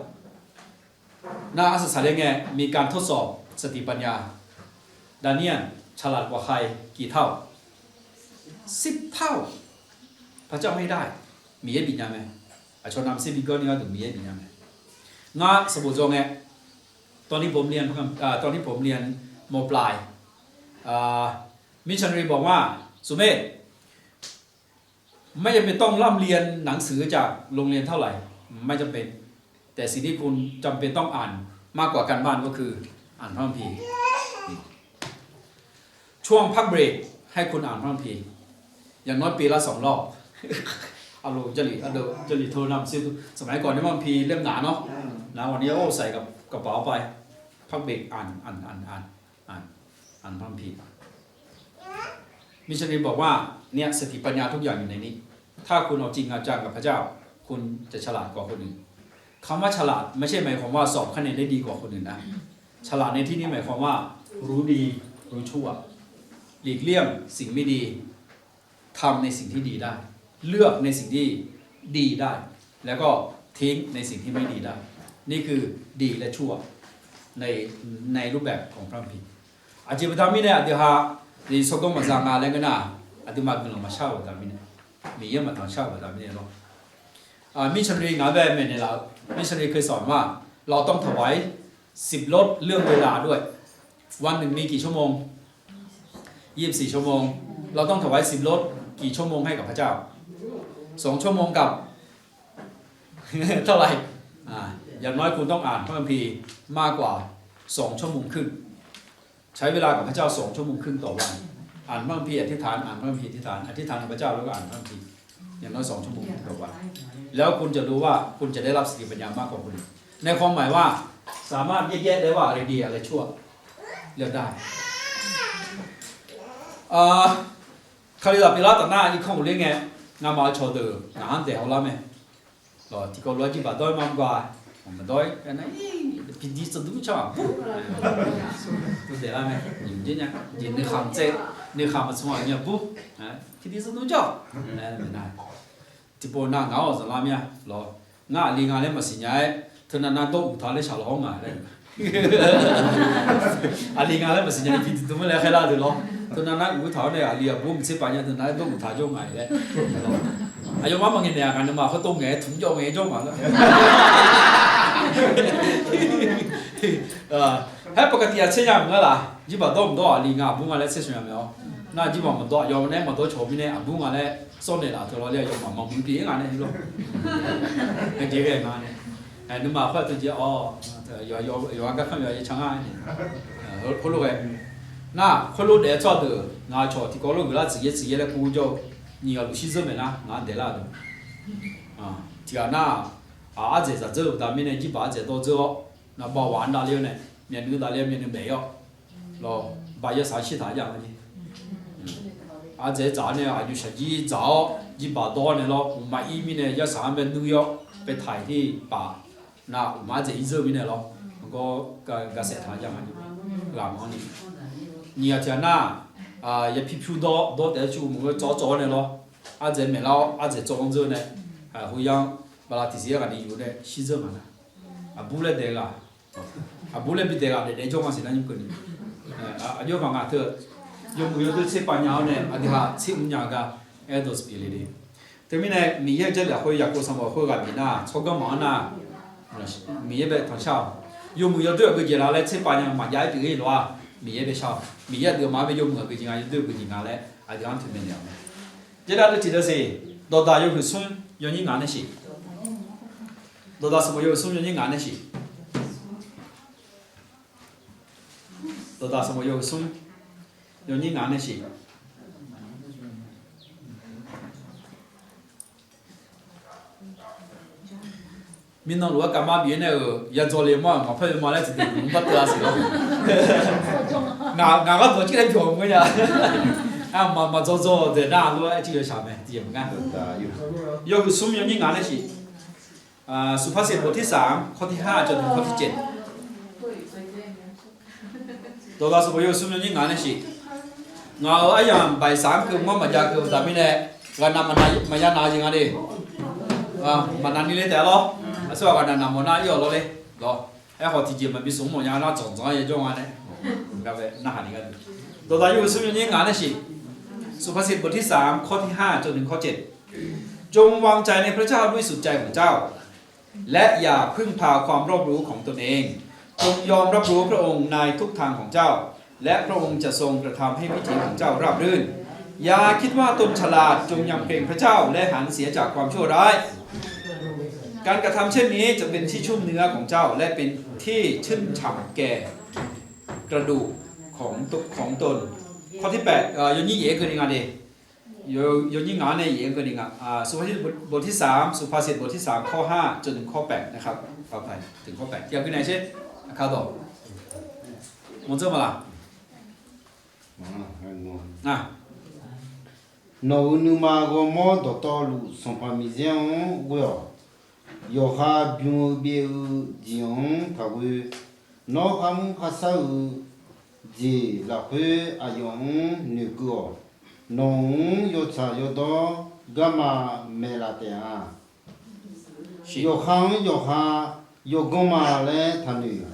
หน้าอัศจรรย์เลยไง มีการทดสอบสติปัญญา ดาเนียลฉลาดกว่าใครกี่เท่า สิบเท่า พระเจ้าให้ได้ Miqyaer bifnya mae. Aqcawq navmaqtser bi gawr ni gharduq Miqyaer bifnya mae. Ngar sanqbof dzaw ngae, ตอนที่ผมเรียน อ่า ตอนที่ผมเรียน ม.ปลาย อ่า มิชชันนารีบอกว่า สุเมธ ไม่จำเป็นต้องร่ำเรียนหนังสือจากโรงเรียนเท่าไหร่ ไม่จำเป็น แต่สิ่งที่คุณจำเป็นต้องอ่านมากกว่าการบ้านก็คืออ่านพระคัมภีร์ ช่วงพักเบรกให้คุณอ่านพระคัมภีร์ อย่างน้อยปีละสองรอบ เอาลงจริต เอาลงจริตโทรนำซื้อ สมัยก่อนนี่พระคัมภีร์เล่มหนาเนาะ หนา วันนี้โอ้ใส่กับกระเป๋าไป พักเบรกอ่าน อ่าน อ่าน อ่าน อ่าน อ่านพระคัมภีร์ มิชชันนารีบอกว่า เนี่ย สติปัญญาทุกอย่างอยู่ในนี้ ถ้าคุณเอาจริงเอาจังกับพระเจ้า คุณจะฉลาดกว่าคนอื่น คำว่าฉลาดไม่ใช่หมายความว่าสอบคะแนนได้ดีกว่าคนอื่นนะ ฉลาดในที่นี้หมายความว่า รู้ดี รู้ชั่ว หลีกเลี่ยงสิ่งไม่ดี ทำในสิ่งที่ดีได้ เลือกในสิ่งที่ดีได้ แล้วก็ทิ้งในสิ่งที่ไม่ดีได้ นี่คือดีและชั่ว ใน ในรูปแบบของพระคัมภีร์ Aqjeq baqda mirnae aqdui ha, tsawrganr maqza nga laer ngeur nar, aqduimaf guiqlanq maqshar-eu baqda mirnae, Miqyaer maqtanqshar-eu baqda mirnae lawr. Michonry ngaq-anr bae maeqnaeq laf-eu, Michonry เคยสอนว่า เราต้องถวายสิบรถเรื่องเวลาด้วย วันหนึ่งมีกี่ชั่วโมง ยี่สิบสี่ชั่วโมง เราต้องถวายสิบรถ กี่ชั่วโมงให้กับพระเจ้า สองชั่วโมงกับ เท่าไหร่ อ่า อย่างน้อยคุณต้องอ่านพระคัมภีร์มากกว่าสองชั่วโมงครึ่ง ใช้เวลากับพระเจ้าสองชั่วโมงครึ่งต่อวัน อ่านพระคัมภีร์อธิษฐาน อ่านพระคัมภีร์อธิษฐาน อธิษฐานกับพระเจ้าแล้วก็อ่านพระคัมภีร์ อย่างน้อยสองชั่วโมงครึ่งต่อวัน แล้วคุณจะรู้ว่าคุณจะได้รับสติปัญญามากกว่าคนอื่น ในความหมายว่า สามารถแยกแยะได้ว่าอะไรดีอะไรชั่ว เลือกได้ เอ่อ Kalizaq pyeuflar taf nar irkanr uqler ngae, ngamaf-eu cawqdeuq ngaq-anr daeq hawlar mae. Tiqkawv lof-aer jirbaq dawr-ir ma mr ga, maqdawr-ir, nar, pidi tserdmr canr-aq bur, daeqlar mae. Jeq nuikhanq tsaev, nuikhanq maqtsov-aq nya bur, pidi tserdmr canr-aq. Tiqpov nar ngaq-awr zanqlar mir-a lawr. Ngar aqli nga laer maqsiq nya-aer, teunav nar dawr uqtaq laer shaqlawq-awr ngaq laer. Aqli nga laer maqsiq nya-aer, pidi tserdmr laer khaerlar deuq lawr. Teunav nar uqtaq-awr nae aqli aqbur mqtser paf nya teunav laer dawr uqtaq jawr ngaq laer. Aqyawfmaf maqngaeq naeq-aq, ngaq nuima khoertov ngaeq-aer tmq jawr ngae jawr ngaq laer. Haer paqkaqtiq-aq tser nya mq ngar laf, jirbaq dawr mq dawr aqli nga aqbur nga laer tser shaq nya maeq-awr. Nar jirbaq maqdawr aqyawf nae maqdawr cawq mirnae aqbur nga laer sawr naeq laf teu lawr laer aqyawfmaf maqmuiq pyeuf-ir nga nae lawr. Ghae ghae nga nae. Nuima khoer-aq teu jeq-awr, yawqha garkanr yawqha yacan ngar-aer nae. Khoerlof ghae. Nar khoerlof daef-aer tsawrhaq deuq ngaq-eu cawq tiqkawv lof guiqlar tsuif yaer tsuif yaer laer kur jawr-eu nyiq ghaq luf shir dzeur maeq nar ngaq-anr daeqlar-eu deuq. Tiqghaq nar-aq, ardzaeq dzaq dzeur-eu baqda mirnae jirbaq ardzaeq dawr dzeur-awr, naqbaw waq-anr davler-awr nae, myavnuiv davler-awr myavnuiv baef-ir-awr, lawr, ba yarsaq-anr shir taq-a jav nga jeq. Ardzaeq-aer dzaq-awr nae aqyawf shaqjir dzaq-awr jirbaq dawr-awr nae lawr, uqma ir mirnae yarsaq-anr bae nuir-awr baetaq-iq tir paf. Nar uqma ardzaeq ir dzeur-eu mirnae lawr, gawr gasaef taq-a jav nga jeq. Ghaq maqanr ni. Nyiq ghaq tiqghaq nar, yapir pyur dawr dawr taef-aer cuq maqngeur tsawv tsawv-awr nae lawr, ardzaeq maeqlar-awr ardzaeq tsawv-anr dzeur nae, khoerya-anr bala tiqsiq-aer ghaq ni yuf nae shir dzeur nga nar, aqbur laer daeq ghaq, aqbur laer bi daeq ghaq daef daef jawr nga siq nar nymr keuvni. Aqjox maq ngaq teu, yawmuiq yawdoer tserpav nya-awr nae aqdui ha tser mr nya gar aer dawq siqpyeuf le le. Teumirnae Miqyaer-euq Jarlif lafkhoer Yaqkov sanqbof khoer ghaq bif nar tsawrganr maqanr nar, Miqyaer bae tanqshar-awq. Yawmuiq yawdoer aqgeujeq la laer tserpav nya maqjav-aer pyeuf-ir lof-aer Miqyaer bae shar-awq. Miqyaer aqdui maq-anr bae yawmuiq aqgeujeq nga yawdoer aqgeujeq nga laer aqdui-anr toeqmaeq naeq-awq mae. Jarlif deuv tiq deuv siq, Dawqdaq yawhuiq smr yawnyir ngaq nae siq. Dawqdaq sanqbof yawhuiq smr yawnyir ngaq nae siq. Dawqdaq sanqbof yawhuiq smr yawnyir ngaq nae siq. Mirnan lof-aer kavmar bif-aer nae-euq yadzaw le mawr-aq maqpar oe ma laer tiqdeuq mq mr bar teuv-a siq lawr. Ngaq gharduq-anr cir laer byawq mr-aer nya. Maqdzaw dzaw-eu deuq nar lof-aer cir yawshaq mae tiqjeq maqngar. Yawhuiq smr yawnyir ngaq nae siq. สุภาษิตบทที่สาม ข้อที่ห้า จนถึงข้อที่เจ็ด Dawqdaq sanqbof yawhuiq smr yawnyir ngaq nae siq. Ngaq-euq aryamq baiqsaq-anr keuv mawr maqjav keuv-eu taf mirnae, ghaqnav maqya nav-eu jeq nga de. Maqnav ni le taef-a lawr. Aqsur ghaq ghaqnav naq mawf nar ir-awq lawr le. Lawr, aerkhawf tiqjeq maqbi smq mawf nya nar dzanqdzanq-aer yajawr nga nae. Narhaq ni gharduq, Dawqdaq yawhuiq smr yawnyir ngaq nae siq. สุภาษิตบทที่สาม ข้อที่ห้า จนถึงข้อที่เจ็ด จงวางใจในพระเจ้าด้วยสุดใจของเจ้า และอย่าพึ่งพาความรอบรู้ของตนเอง จงยอมรับรู้พระองค์ในทุกทางของเจ้า และพระองค์จะทรงกระทำให้วิถีของเจ้าราบรื่น อย่าคิดว่าตนฉลาด จงยำเกรงพระเจ้า และหันเสียจากความชั่วร้าย การกระทำเช่นนี้จะเป็นที่ชุ่มเนื้อของเจ้า และเป็นที่ชุ่มฉ่ำแก่กระดูกของต- ของตน ข้อที่แปด เอ่อ yawnyir yaeq-aer keuvni nga de. Yawnyir ngaq-anr nae yaeq-aer keuvni nga. สุภาษิตบทที่สาม สุภาษิตบทที่สาม ข้อห้า จนถึงข้อแปด นะครับ เอาไปถึงข้อแปด ya keuvni sher. Aqkar dawq mawrdzeur ma laq. Nawq-euq nuima ghawrmawr dawqtawvluf Sanqpaq Miqyaer-anr ghoe-awq. Yawqha bym-eu byaev-eu jeq-anr taqghoe. Nawr kharmr kharshar-eu jeq lafkhoer aqyawf-anr noeqkeuv-awq. Nawq-anr yawtsaq yawdawr garma maeqlaf taef-a. Yawqha-anr yawqha yawganr ma laer taqnoeq.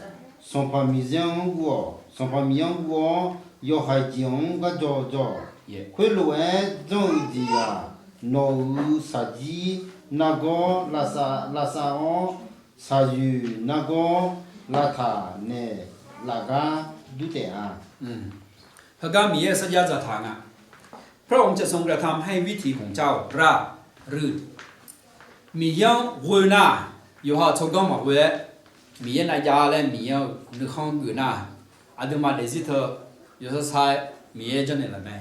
Sanqpaq Miqyaer-anr guv-awq. Sanqpaq Miqyaer-anr guv-awr, yawhaiq jeq-anr gharjaw jaw-awq. Khoerlof-aer janr-eu jeq-aq, nawq-euq shaqjir nargawr lavsav lavsav-awr, Shaqyuif nargawr lavtaq naeqlaf gar dur taef-a. Heugar Miqyaer-euq sarjax dzaqtaq nga. พระองค์จะทรงกระทำให้วิถีของเจ้าราบรื่น Miqyaer-anr ghoe nar, yawqha-euq tsawrganr maqghoe-aer, Miqyaer navjav laer Miqyaer-euq nuikhanr geuf nar, aqduimaf daefzir teu yawsar sar-aer Miqyaer janrnaeq laf mae.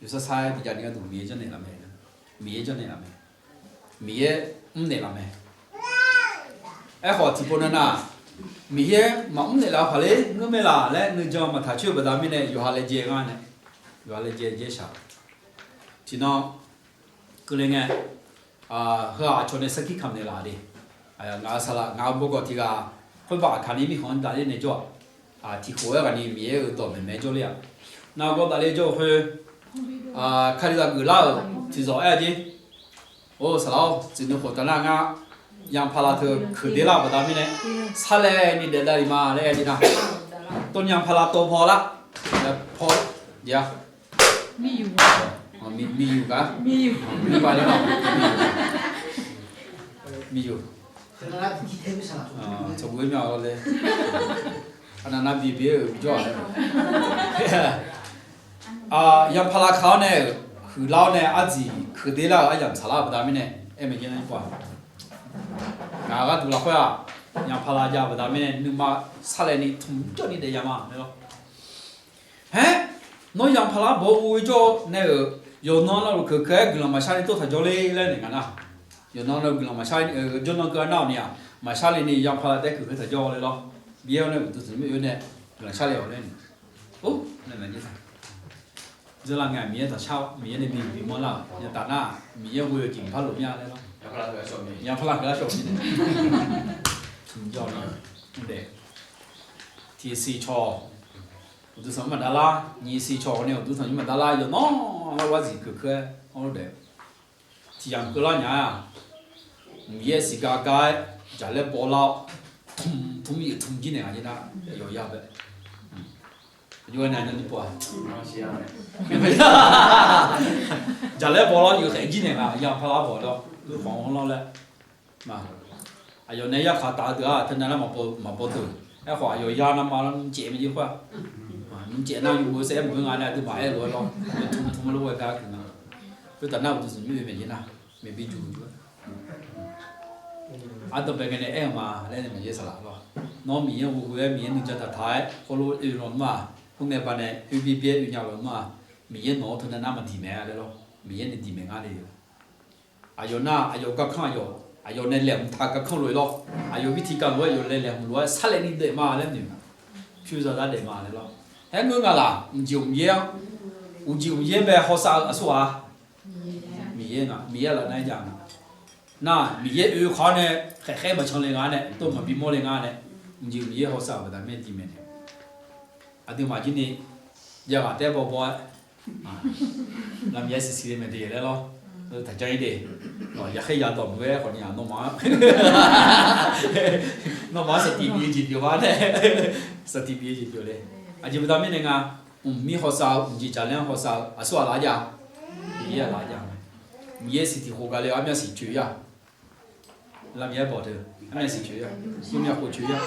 Yawsar sar-aer tiqjav ni gharduq Miqyaer janrnaeq laf mae. Miqyaer janrnaeq laf mae. Miqyaer mrnaeq laf mae. Aerkhawf tiqpov navnav, Miqyaer maqmr naeqlaf-eu paqler ngeur mae laq laer nuijan maqtaq coer-eu baqda mirnae yawqha laejae ngar nae, yawqha laejae jaer shaq. Tiqnan keuvle ngae, heu-aq aqcawq nae sarkir kamq naeqlaf de. Ngaq-euq saqlaq ngaq-euq bawgawq tiq ghaq khoerbav aqkaq ni mirkhanq-anr davler nae jawr-aq, tiqkhof-aer ghaq ni Miqyaer-euq dawq maeqmaeq jawrler-aq, nargawr davler jawr-eu khoer, Kalizaq geuflar-euq tiqzawq aer-a jer. Or saqlaq-awr, tsuif nuikhof taf nar ngar ยางพารา teu keuqder lar-euq baqda mirnae, sarlaev ni daef davlef ma laer aer-a jer nar, tawv ยางพารา tawv paw lar, paw, ยางพารา yangpala kaq-awr nae-euq huiqlar-awr nae ardziq keuqder lar-euq aryamq tsaqlar-euq baqda mirnae aer maeq jer nar-a. Ngaq gharduq lafkhoer-aq, yangpala jav-eu baqda mirnae nuima sarlaev ni tmq jawr ni daef ya ma laer lawr. Haer, nawr yangpala baw-eu ghoe jawr-eu nae-euq, yawqnan navluf keuqkeuv-aer guiqlanq maqshar ni tov taq jawr ler laer naeq ngaq nar, yawqnan navluf guiqlanq maqshar, jawrnan keuv-a nar-awq ni-aq, maqshar le ni yangpala taef keuqkeuv taq jawr laer lawr. Byaer-awr nae uqduq tanqnymr oe nae guiqlanq shar le-awq laer nae. Or, nae maeq jer. Dzeurlav ngae Miqyaer taqshar-awr Miqyaer nae bi bi manrlar-euq yataf nar-aq, Miqyaer ghoe-eu jeq par lof mya laer lawr. Yangpala keuqlar shawq mirnae, tmq jawr ni mr daef. Tiqsiq cawq, uqduq tanqnymr maqdar lar, nyiqsiq cawq nae uqduq tanqnymr maqdar lar, yawqnan lar gharziq keuqkeuv-aer anr daef. Tiqyamq keuvlar nya-a, Miqyaer siqgar gar-aer jaqlaer bawlar-awr, tmq tmq yeuf tmq jir naeq ngaq jir nar, yawqya bae. Aqjox-aer nae aqnyir pov-a, jaqlaer bawlar-awr yeuf khaef jir naeq ngaq, yangpala bawq dawr, khanq-anr lawr laer. Aqyawf nae yarkhaq taf-eu deuq-aq teunav nar maqbaw deuq. Aerkhawf aqyawf ya navma lar nmrcaev mae jir khoer-aq, nmrcaev nar yawmuiq-eu saef-aer maqngeur nga nae aqduimaf aer lof-aer lawr, tmq tmq lof-aer gar keuq nga. Khoertaf nar uqduq tanqnymr oe maeq jir nar, maeq bi juq-eu Ardanqbae ngae nae aer-eu ma laer nae maeq jir saqlaq lawr. Nawr Miqyaer-anr ghoe-aer Miqyaer nuijan taqtaq-aer heulof oe lawqnmr-aq, khoerngae baqdanae oe byaer byaer oe nya lawqnmr-aq, Miqyaer nawq-anr teunav nar maqdiq mae laer lawr. Miqyaer nae diq maeq ngar le. Aqyawf nar aqyawf garkanr aqyawf, aqyawf nae laeqhmq taq garkanr lof-aer lawr. Aqyawf bi tiqkawv lof-aer aqyawf nae laeqhmq lof-aer sarlaev ni daef ma laer noeq. Pyur zaqdar daef ma laer lawr. Aer ngeur nga laq, mqjeq mqyaer-anr, uqjeq mqyaer bae hawsav-eu aqsurghaq-a. Miqyaer nga, Miqyaer lafnar-aer jav nga. Nar Miqyaer oe khawf-awr nae khaeqkhaer maqcan le nga nae, tov maqbi mawr le nga nae, mqjeq Miqyaer hawsav-euq baqda mirnae diq maeq nae, aqduimaf jir ni jav ghaq taef-aer bawbaw-aer, nar Miqyaer siqsiq le maeq de laer lawr. Taqjanr-ir de. Yaqkhaer yadawq mq-aer khawf ni-aq nawmaf-anr, nawmaf-anr saqtiq bif-eu jeq pyeuf ma nae, saqtiq bif-eu jeq pyeuf le. Aqjeq baqda mirnae nga, mqmir hawsav-eu, mqjeq jaqlaer-anr hawsav-eu aqsurghaq laf-aer jav. Miqyaer-aq laf-aer jav. Miqyaer siq tiq khof gaq le-eu armyav siq coeq-ir-a. Lar Miqyaer bawq teu, armyav siq coeq-ir-a. Yawmyav khof coeq-ir-a.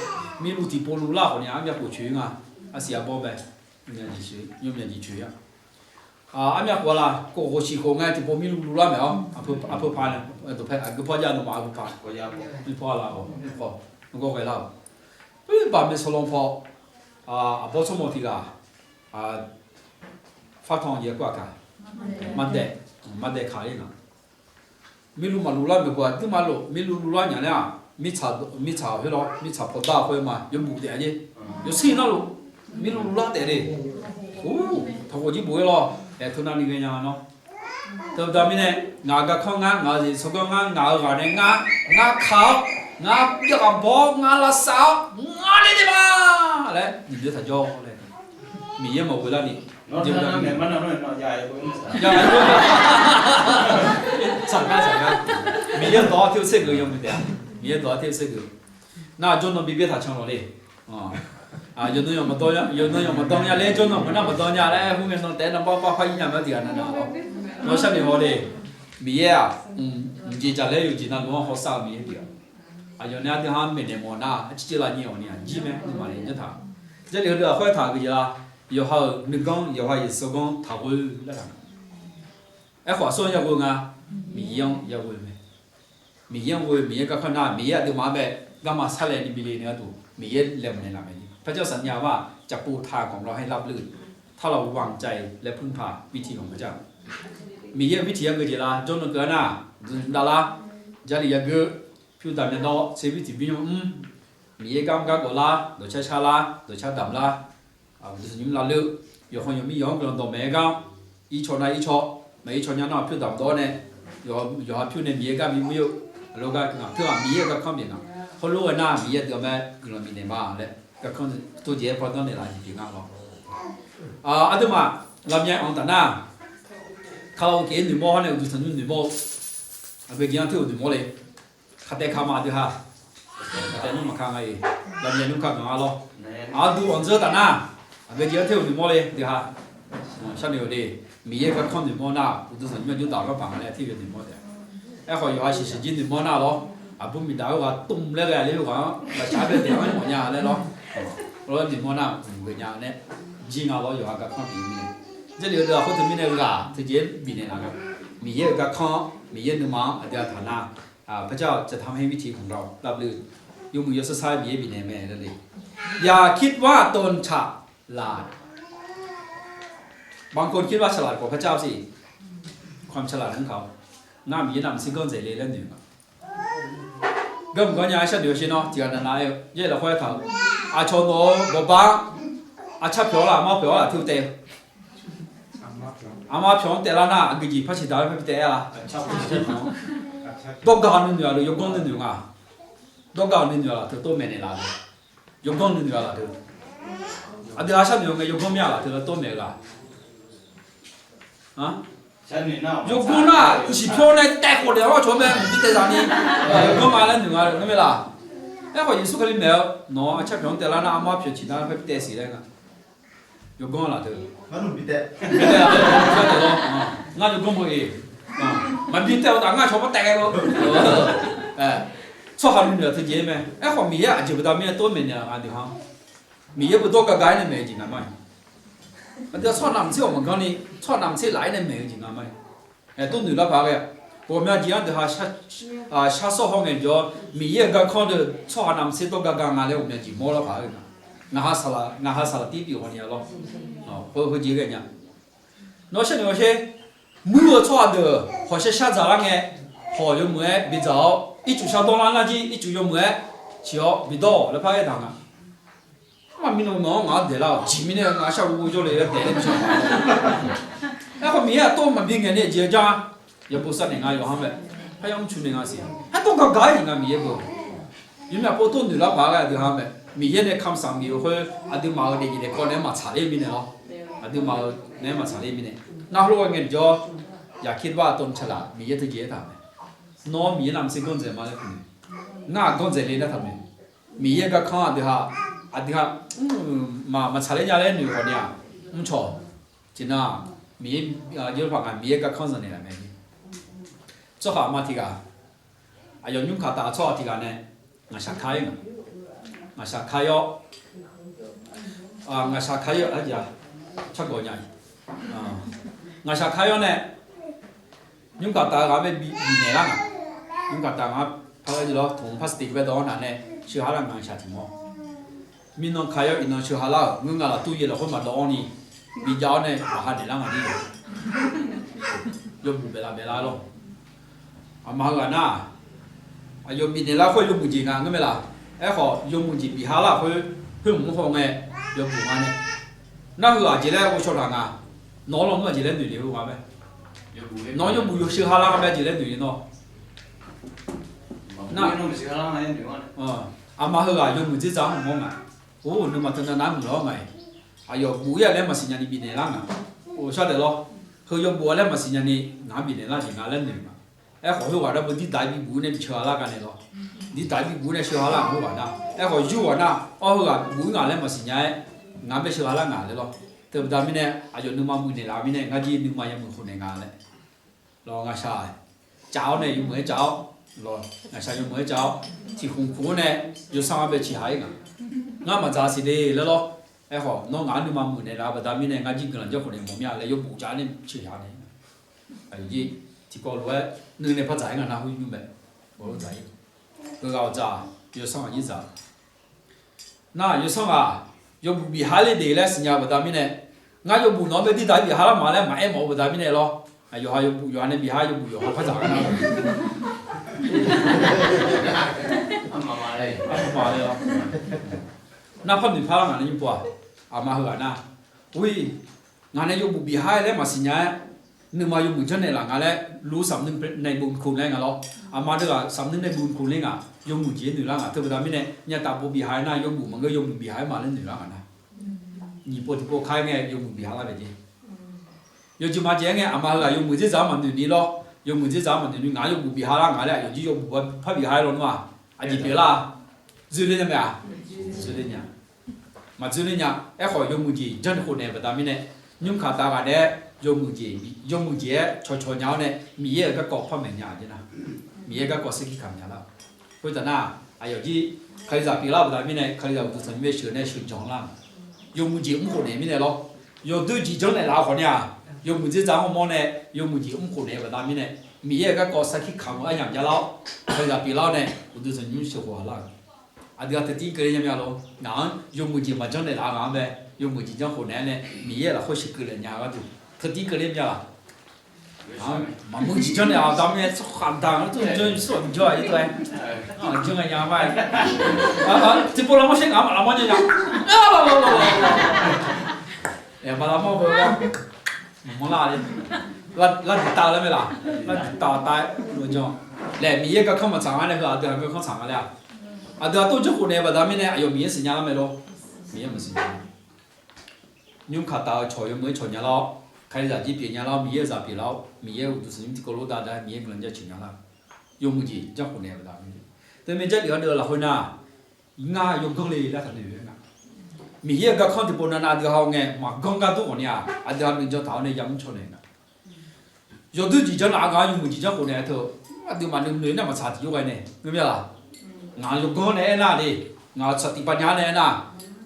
Mirluv tiqpov luvlar khawf ni armyav khof coeq-ir nga. Arsiq arbawr bae, yawmyav jeq coeq-ir-a. Armyav khof-a laf, khof khof siq khof ngae tiqpov mirluv luvlar maeq-awr, aqpeu paq nae, dawqpae aqgeu pawr jav nawmaf aqgeu paq, mirpaw-a laf khawf, mirpaw, mrgawr ghae lar-awq. Oer baq maeqsawq lanpaw, aqbawr tsawrmawq tiq ghaq, fartan jeq kar-aq kaq, mardaeq, mardaeq kaq-ir nga. Mirluv maqluvlar maeqbawq aqduimaf lof, mirluv luvlar nya laer-aq, mirtsaq khoer lawr, mirtsaq pawqdar khoer ma yawbuf taef-a jer. Yawshir nar luf, mirluv luvlar taef le. Or, taqkhof jir bof-ir lawr, aer teunav ni ghaenya nawr. Teu baqda mirnae, ngaq-euq garkanr ngar, ngaq-euq zif tsawrganr ngar, ngaq-euq ghaq nae ngar, ngar ka-awr, ngar byav ghaq baw-awr, ngar lavsav-awr, ngar le le ma laer nyiq deuq taq jawr laer, Miqyaer maqghoe larni, Miqyaer dawq-anr ter-eu saergeuf yawmuiq taef-a. Miqyaer dawq-anr ter-eu saergeuf. Nar jawrnan bi byaer taq can lawq le. Yawqnan yawq maqdan nya laer, jawrnan maqnar maqdan nya laer, khoerngae nan taef-aer nan bar bar par-ir nya ma tiq ghaq navnav lawr. Nawr sharnoeq haw le. Miqyaer-aq, mqjeq jaqlaer yawqjeq navluf-anr hawsav-eu Miqyaer tiq ghaq. Aqyawf nae aqdui ha-anr maeqnaeq mawf nar, arcir ceuv lav nyir-awq ni aqjir mae, nuima nae janr taq. Jarlif heudeuq-aq khoertaq-euq jeq la, yawqha-euq nuiganr yawqha-euq yawqganr taqghoe lar taq. Aerkhawf aqsur-anr yaghoe nga, Miqyaer-anr yaghoe mae. Miqyaer-anr ghoe, Miqyaer garkanr nar, Miqyaer aqduimaf-anr bae garma sarlae ni bi le nae gharduq Miqyaer laeqhmq naeqlaf mae. พระเจ้าสัญญาว่า จะปูทางของเราให้ราบรื่น ถ้าเราวางใจและพึ่งพาวิธีของพระเจ้า Miqyaer-euq วิถี yaghoe jeq la, jawrnan keuv-a nar, davlar, Jarlif yageur, pyurdaq myavdawv, tserbir tiqbymr mr, Miqyaer gar mr gar gawflar, dawqcar car lar, dawqcar damq lar, uqduq tanqnymr lavleur, yawqkhan yawqmir yawq-anr guiqlanq dawqmaeq-aer gar, ircawq nar ircawq, maqircawq nya nar pyurdaq mqdawv-awr nae, yawqha pyur nae Miqyaer gar bi mr-eu, aqlogar ngaq teughaq Miqyaer-euq garkanr bif nga. Heulof-aer nar Miqyaer deuq-anr mae guiqlanq bifnaeq ma laer garkanr tojeq-aer pawdawr naeqlaf jeq pyeuf nga lawr. Aqduimaf lavmyav anq taf nar, kalaoke-aer noeqmawr hawr nae uqduq tanqnymr noeqmawr-eu, aqgeujeq-anr teuv-euq noeqmawr le. Kaqtaev kaqma deuq ha, kaqtaev nmr maqka nga-iq, lavmyav nmr ka ganq-a lawr. Aqduq anqdzeur taf nar, aqgeujeq-anr teuv-euq noeqmawr le deuq ha. Sharnoeq-eu le, Miqyaer-euq garkanr noeqmawr nar, uqduq tanqnymr jawrdaq-eu garpaq nga laer teuv-eu noeqmawr taef. Aerkhawf yawqha sheuqsheuq jir noeqmawr nar lawr, aqbur miqdaq-eu ghaq tmr laer ghae le-eu ghaq-anr ghaqshaq-aer bae daef-anr mawf nya laer lawr. Lawr noeqmawr nar mqghae nya nae jir nga lawr, yawqha garkanr bif-eu mirnae. Jarlif heudeuq-aq khoer teumirnae ghaq teujeq-aer bifnaeq laf nga. Miqyaer-euq garkanr, Miqyaer nuima-anr aqdui-aq taq nar, พระเจ้าจะทำให้วิถีของเราราบรื่น yawmuiq yawshar shar-aer Miqyaer bifnaeq mae laer le. อย่าคิดว่าตนฉลาด บางคนคิดว่าฉลาดกว่าพระเจ้าสิ ความฉลาดของเขา Ngar Miqyaer navmaqtser ganr dzaeq le laer noeq nga. Ganr mq ganr nya-aer sharnoeq-eu sher nawr tiqghaq navnav aer-eu yaer lafkhoer aertaq-eu, aqcawq nawq-eu bawqbar aqcar pyawq-awr laf, aqma pyawq-awr laf teu taev-eu. Aqma pyawq-anr taev lar nar aqgeujeq par ciqdaq-aer par bi taev-aer la. Dawrgaq nuinoeq-aq deuq yawganr nuinoeq nga. Dawrgaq nuinoeq-aq laf teu tov maeqnaeq laf-eu, yawganr nuinoeq-aq laf teu. Aqdui-aq sharnoeq-eu ngae yawganr mir-aq laf teu tov maeq-eu ghaq. Yawganr nar uqsiq pyawr nae taev khawf daef-awr cawq-anr mae mqbir taev zaq ni, yawganr ma laer noeq nga laer ngeur mae laf. Aerkhawf Yeqsur Kali maeq-eu nawq-anr aqcar pyawq-anr taev lar nar aqma pyawq ciqdaq-aer par bi taev siq laer nga. Yawganr laf teu, ngar yawganr mawf-iq, maqbi taev-awr taf ngar cawq-anr taev ghae-eu. Tsawrhaq nuinoeq-aq teujeq-aer mae. Aerkhawf Miqyaer aqjeq baqda mirnae tov maeqnaeq-a nga deuq ha. Miqyaer beu dawr gaq gaq-aer nae maeq-eu jeq nga ma-iq. Aqdui-aq tsawrhaq navmaqtser-awq maqganr ni, tsawrhaq navmaqtser laf-aer nae maeq-eu jeq nga ma-iq. Aer, tov noeq lar paq ghae-a. Ghawqmya jeq-anr deuq ha shar sawr haw ngae jawr, Miqyaer-euq garkanr deuq tsawrhaq navmaqtser dawr gaq gaq nga laer ghawqmya jeq mawr lar paq-aer nga. Ngaq ha saqlaq, ngaq ha saqlaq tir pyeuf haw ni-a lawr. Khoer heujeq ghae nya. Nawr sharnoeq-awr sher, muir-eu tsawrhaq deuq hawq shar shar dzaq lar ngae, hawq yawmuiq-aer bi dzaq-awr ircuf shardawr lar nar jir ircuf yawmuiq-aer ciq-awr bi dawr-awq laer par aer daq nga. Maqmir nawq nawq-anr ngaq-anr daeqlar-awq, jeq mirnae ngar shar ghoe jawr le laer daeq-aer bi shar. Aerkhawf Miqyaer aqtov maqbi ngaeq ni aqjeq-eu jar-a. Yawbo sar naeq nga yawqha mae, par yamr cu naeq nga siq. Aer dawr gaq gaq-aer jeq nga Miqyaer beu. Yawmyaq pov tov noeq lar paq ghae aqdui ha mae. Miqyaer nae kamq saq mif-eu khoer aqduimaf-euq daefjeq daefkawv naeq-aer maqtsaq ler mirnae lawr. Aqduimaf-euq naeq-aer maqtsaq ler mirnae. Nar heulof-aer ngae jawr, อย่าคิดว่าตนฉลาด Miqyaer teujeq aertaq mae. Nawr Miqyaer navmaqtser ganr dzaeq ma laer kaq nae. Ngar-aq ganr dzaeq le nar taq mae. Miqyaer garkanr aqdui ha, aqdui ha, maqtsaq ler nya laer noeq khawf ni-aq, mrcawq tiqnan-aq, Miqyaer, jawrpaq nga Miqyaer garkanr zanqnaeq laf mae. Tsawrhaq ma tiq ghaq, aqyawf nymr kaq taf tsawrhaq tiq ghaq nae ngaqshaq ka-ir nga. Ngaqshaq ka-ir-awr, ngaqshaq ka-ir-awr, tsawrgawq nya, ngaqshaq ka-ir-awr nae nymr kaq taf-eu ghaq-anr bae bifnaeq lar nga. Nymr kaq taf nga, par-aer jeq lawr, tmq par saqtiq bae dawv-awr naq nae sheuha lar nga ngaqshaq tiq mawr. Mirnan ka-ir-awr iqnan sheuha lar-euq ngeur nga laftur yaeq lafkhoer maqdawv-awr ni, bijav-awr nae maqha naeq lar nga ni. Yawmuiq baeqlav baeqlar lawr. Aqma heughaq nar, aqyawf bifnaeq lar khoer yawmuiq jeq nga ngeur mae laf. Aerkhawf yawmuiq jeq bif ha lar khoer, khoer mq mr haw ngae, yawmuiq nga nae, nar heughaq jeq laer ghovshaw taq nga. Nawq-anr lawnmr-aq jeq laer noeq le-eu nga mae. Nawq-anr yawmuiq yawsheu ha lar nga mae jeq laer noeq le nawr. Aqma heughaq yawmuiq dzerdzaq-anr mq mawr nga. Or, nuima teunav nav-aer muiq lawr nga-iq. Aqyawf bof-ir-a laer maqsiq nya ni bifnaeq lar nga. Or, shar daef lawr. Heu yawbof-a laer maqsiq nya ni ngaq-anr bifnaeq lar jeq nga laer noeq nga. Aerkhawf heughaq nar beu dirdaq-ir bibof-ir nae bi sheuha lar gar nae lawr. Dirdaq-ir bibof-ir nae sheuha lar nga heughaq nar. Aerkhawf yur ghaq nar, awr heughaq bof-ir nga laer maqsiq nya-aer, ngaq-anr bae sheuha lar nga laer lawr. Teubaqda mirnae aqyawf nuima muiqnaeq laf-eu mirnae ngar jir nuima yamuiq khof naeq nga laer. Lawr ngaqshaq caf-awr nae yawmuiq-aer caf-awr Lawr, ngaqshaq yawmuiq-aer jav-awr, tiq khmq khmq-awr nae yawsanr-anr bae ciqhaq-ir nga. Ngar maqdzaq siq de laer lawr. Aerkhawf, nawr ngaq-anr nuima muiqnaeq laf-eu baqda mirnae, ngar jir guiqlanq janrkhofnaeq mawf mir-a laer yawbuf jav nae ciqhaq nae. Aqyawf jir tiqkawv lof-aer nuinae par dzaq-ir nga nar, khoer nymr mae. Heughaq-awq dzaq, yawsanr aqnyir dzaq. Nar yawsanr ghaq yawbuf bif ha ler de laer siqnya-eu baqda mirnae, ngar yawbuf nawq-anr bae dirda bif ha lar ma laer maqaer mawf-eu baqda mirnae lawr. Yawqha yawbuf yawqha nae bif ha, yawbuf yawqha par dzaq-a nar. Nar par noeq par lar ngaq nae nymr pov-aq, aqma heughaq nar, ur-ir, ngaq nae yawbuf bif ha-aer laer maqsiq nya-aer, nuima yawmuiq janrnaeq laf nga laer, lur saqnui nae buvkuq laer nga lawr. Aqma deuq-aq saqnui nae buvkuq ler ngaq, yawmuiq jeq-aer noeq lar ngaq. Teu baqda mirnae, nyataf bov bif ha-aer nar yawbuf maqngeur, yawmuiq bif ha-aer ma laer noeq lar ngaq nar. Nyiq pov tiqpov kar-aer ngae yawmuiq bif ha lar bae jeq. Yawjeq maqjeq-aer ngae, aqma heughaq yawmuiq dzerdzaq-anr maqnoeq ni lawr. Yawmuiq dzerdzaq-anr maqnoeq ni, ngaq-anr yawbuf bif ha lar nga laer, aqyawf jir yawbuf par bif ha-aer lawnmr-aq, aqjeq pyeuflar-a? Dzoerler nya mae-aq? Dzoerler nya. Maqdzoerler nya. Aerkhawf, yawmuiq jeq janrnaeq khofnaeq-eu baqda mirnae, nymrkaq taf ghaq nae-aer yawmuiq jeq, yawmuiq jeq-aer cawqcawq nya-awr nae, Miqyaer-euq garkawv par maeq nya-a jeq nar, Miqyaer garkawv sarkir kamq nya lar. Khoertaf nar, aqyawf jir Kalizaq pyeuflar-eu baqda mirnae, Kalizaq uqduq tanqnymr mae sheuq nae sheuq janq lar. Yawmuiq jeq mr khofnaeq mirnae lawr. Yawdoer jeq janrnaeq laf-eu khawf ni-aq, yawmuiq dzerdzaq-anr mawr nae yawmuiq jeq mr khofnaeq-eu baqda mirnae, Miqyaer-euq garkawv sarkir kamq-eu aryamq javlar-awr, Kalizaq pyeuflar-awr nae uqduq tanqnymr sheuq khof ghaq lar-euq. Aqdui-aq teutiv keuvle nya mya lor. Ngaq-anr yawmuiq jeq maqjanr naeqlaf-eu ngaq-anr bae, yawmuiq jeq janr khof naeq-aer nae Miqyaer lafkhoer sheuqkeuv lef nya-eu gharduq, teutiv keuvle mya laq. Maqmuiq jeq janr naeqlaf-eu baqda mirnae tsawrhaq daq-anr tsawrhaq janr-eu tsawrhaq jawr-aq ir tov-aer, janr ngae nya ma-aer. Tiqpov lavmawr shaer ngaq-anr maqlavmawr nya nya. Maqlavmawr-eu maqmawr lar-a le. Lar diq taf laer mae laq. Lar diq taf taf-aer lof jan laer, Miqyaer garkanr maqtsaq nga nae heu aqdui-aq garkanr tsaq nga laer-aq. Aqdui-aq tov janr khof naeq-eu baqda mirnae aqyawf Miqyaer siqnya lar mae lor. Miqyaer maqsiq nya. Nymrkaq taf-eu cawq yawmuiq-aer cawq nya lar-awr, Kalizaq jir pyeuf nya lar-awr, Miqyaer-euq zaq pyeuf lar-awr, Miqyaer uqduq tanqnymr tiqkawv lof dav dav-aer Miqyaer guiqlanq jar ciq nya lar. Yawmuiq jeq janr khof naeq-eu baqda mirnae. Teumir Jarlif-anr deuv lafkhoer nar, ngar yawganr le laer taqnoeq-aer nga. Miqyaer-euq garkanr tiqpov navnav aqdui ha-awr ngae maqganr gar dur ghawq ni-aq, aqdui ha nuijan taq-awr nae yamr caw naeq nga. Yawdoer jeq janr laf-eu ngaq-anr yawmuiq jeq janr khof naeq-aer teu, aqdui maqnoeq noeq nar maqtsaq tiq yawr ghae nae, ngeur mya laq? Ngaq yawganr nae aernar de, ngaq-euq tsaq tiqpav nya-ar nae aernar,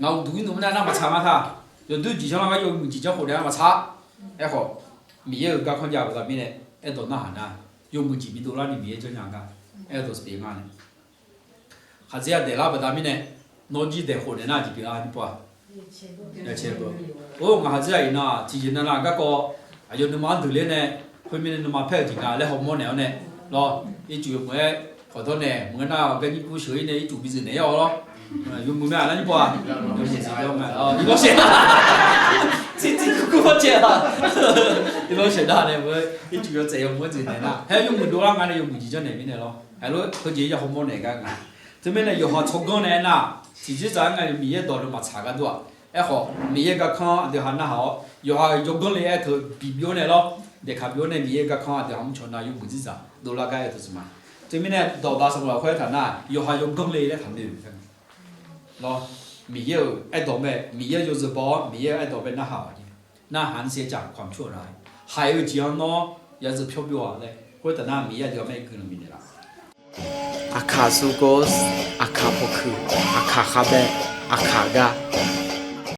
ngaq uqduq ir nmr nar nar maqtsaq nga taq. Yawdoer jeq janr lar gar yawmuiq jeq janr khof naeq-aer maqtsaq. Aerkhawf, Miqyaer-euq garkanr jav-eu baqda mirnae, aerdawq narhaq nar, yawmuiq jeq bidov larni Miqyaer janrnya gar, aerdawq saqpyeuf nga nae. Khaqdzer-aq daeqlar baqda mirnae, nawr jir daeq khof naeq nar jeq pyeuf-a nymr pov-a. Or, ngaq khaqdzer-aq iqnan-aq tiqjeq navnav garkawv aqyawf nuima-anr deuq ler nae, khoermirnae nuima paer-euq jeq nga laer hawmawr naeq-awr nae, lawr, ircuf yawmuiq-aer kawqdawr naeq meuq-aer nar-awq gar nyir kur sheuq-ir nae ircuf bi zuif naeq-awr lawr. Yawmuiq mae-aq lar nymr pov-a. Yawmuiq siq jawr mae-a. Iqlawr shaeq, tir tir kur kur hawr caev-a. Iqlawr shaeq nar nae meuq-aer ircuf yawtsaev yawmuiq-aer zuif naeq nar, haer yawmuiq dovlar nga nae yawmuiq jeq janr naeq mirnae lawr. Haer lof-aer heujeq ya hawmawr naeq gar nga. Teumirnae yawqha tsawrganr nae aernar, tiqjeq dzaq-aer nga Miqyaer dawq deuq maqtsaq gar dur-aq. Aerkhawf, Miqyaer garkanr aqdui ha narhaq-awr, yawqha yawganr le-aer teu bibyov nae lawr, daeqkaq byov nae Miqyaer garkanr aqdui ha mrcaw nar yawmuiq dzerdzaq dovlar gar aer teu siq ma. Teumirnae dawqdaq sanqbof lafkhoer taq nar, yawqha yawganr le laer taqnoeq lawr. Miqyaer-euq aerdawq mae, Miqyaer yawzeu baw-awr Miqyaer-euq aerdawq bae narhaq-awq jeq. Narhaq nsiq-aer caf kamq cur-awq nar, haiq-eu jeq-anr nawr ya zeu pyawr byov-aq laer khoertaf nar Miqyaer aqdui ha mae guiqlanq bifnaeq laf. Aqkaq sugos, aqkaq pawkuiq, aqkaq khavbae, aqkaq gar.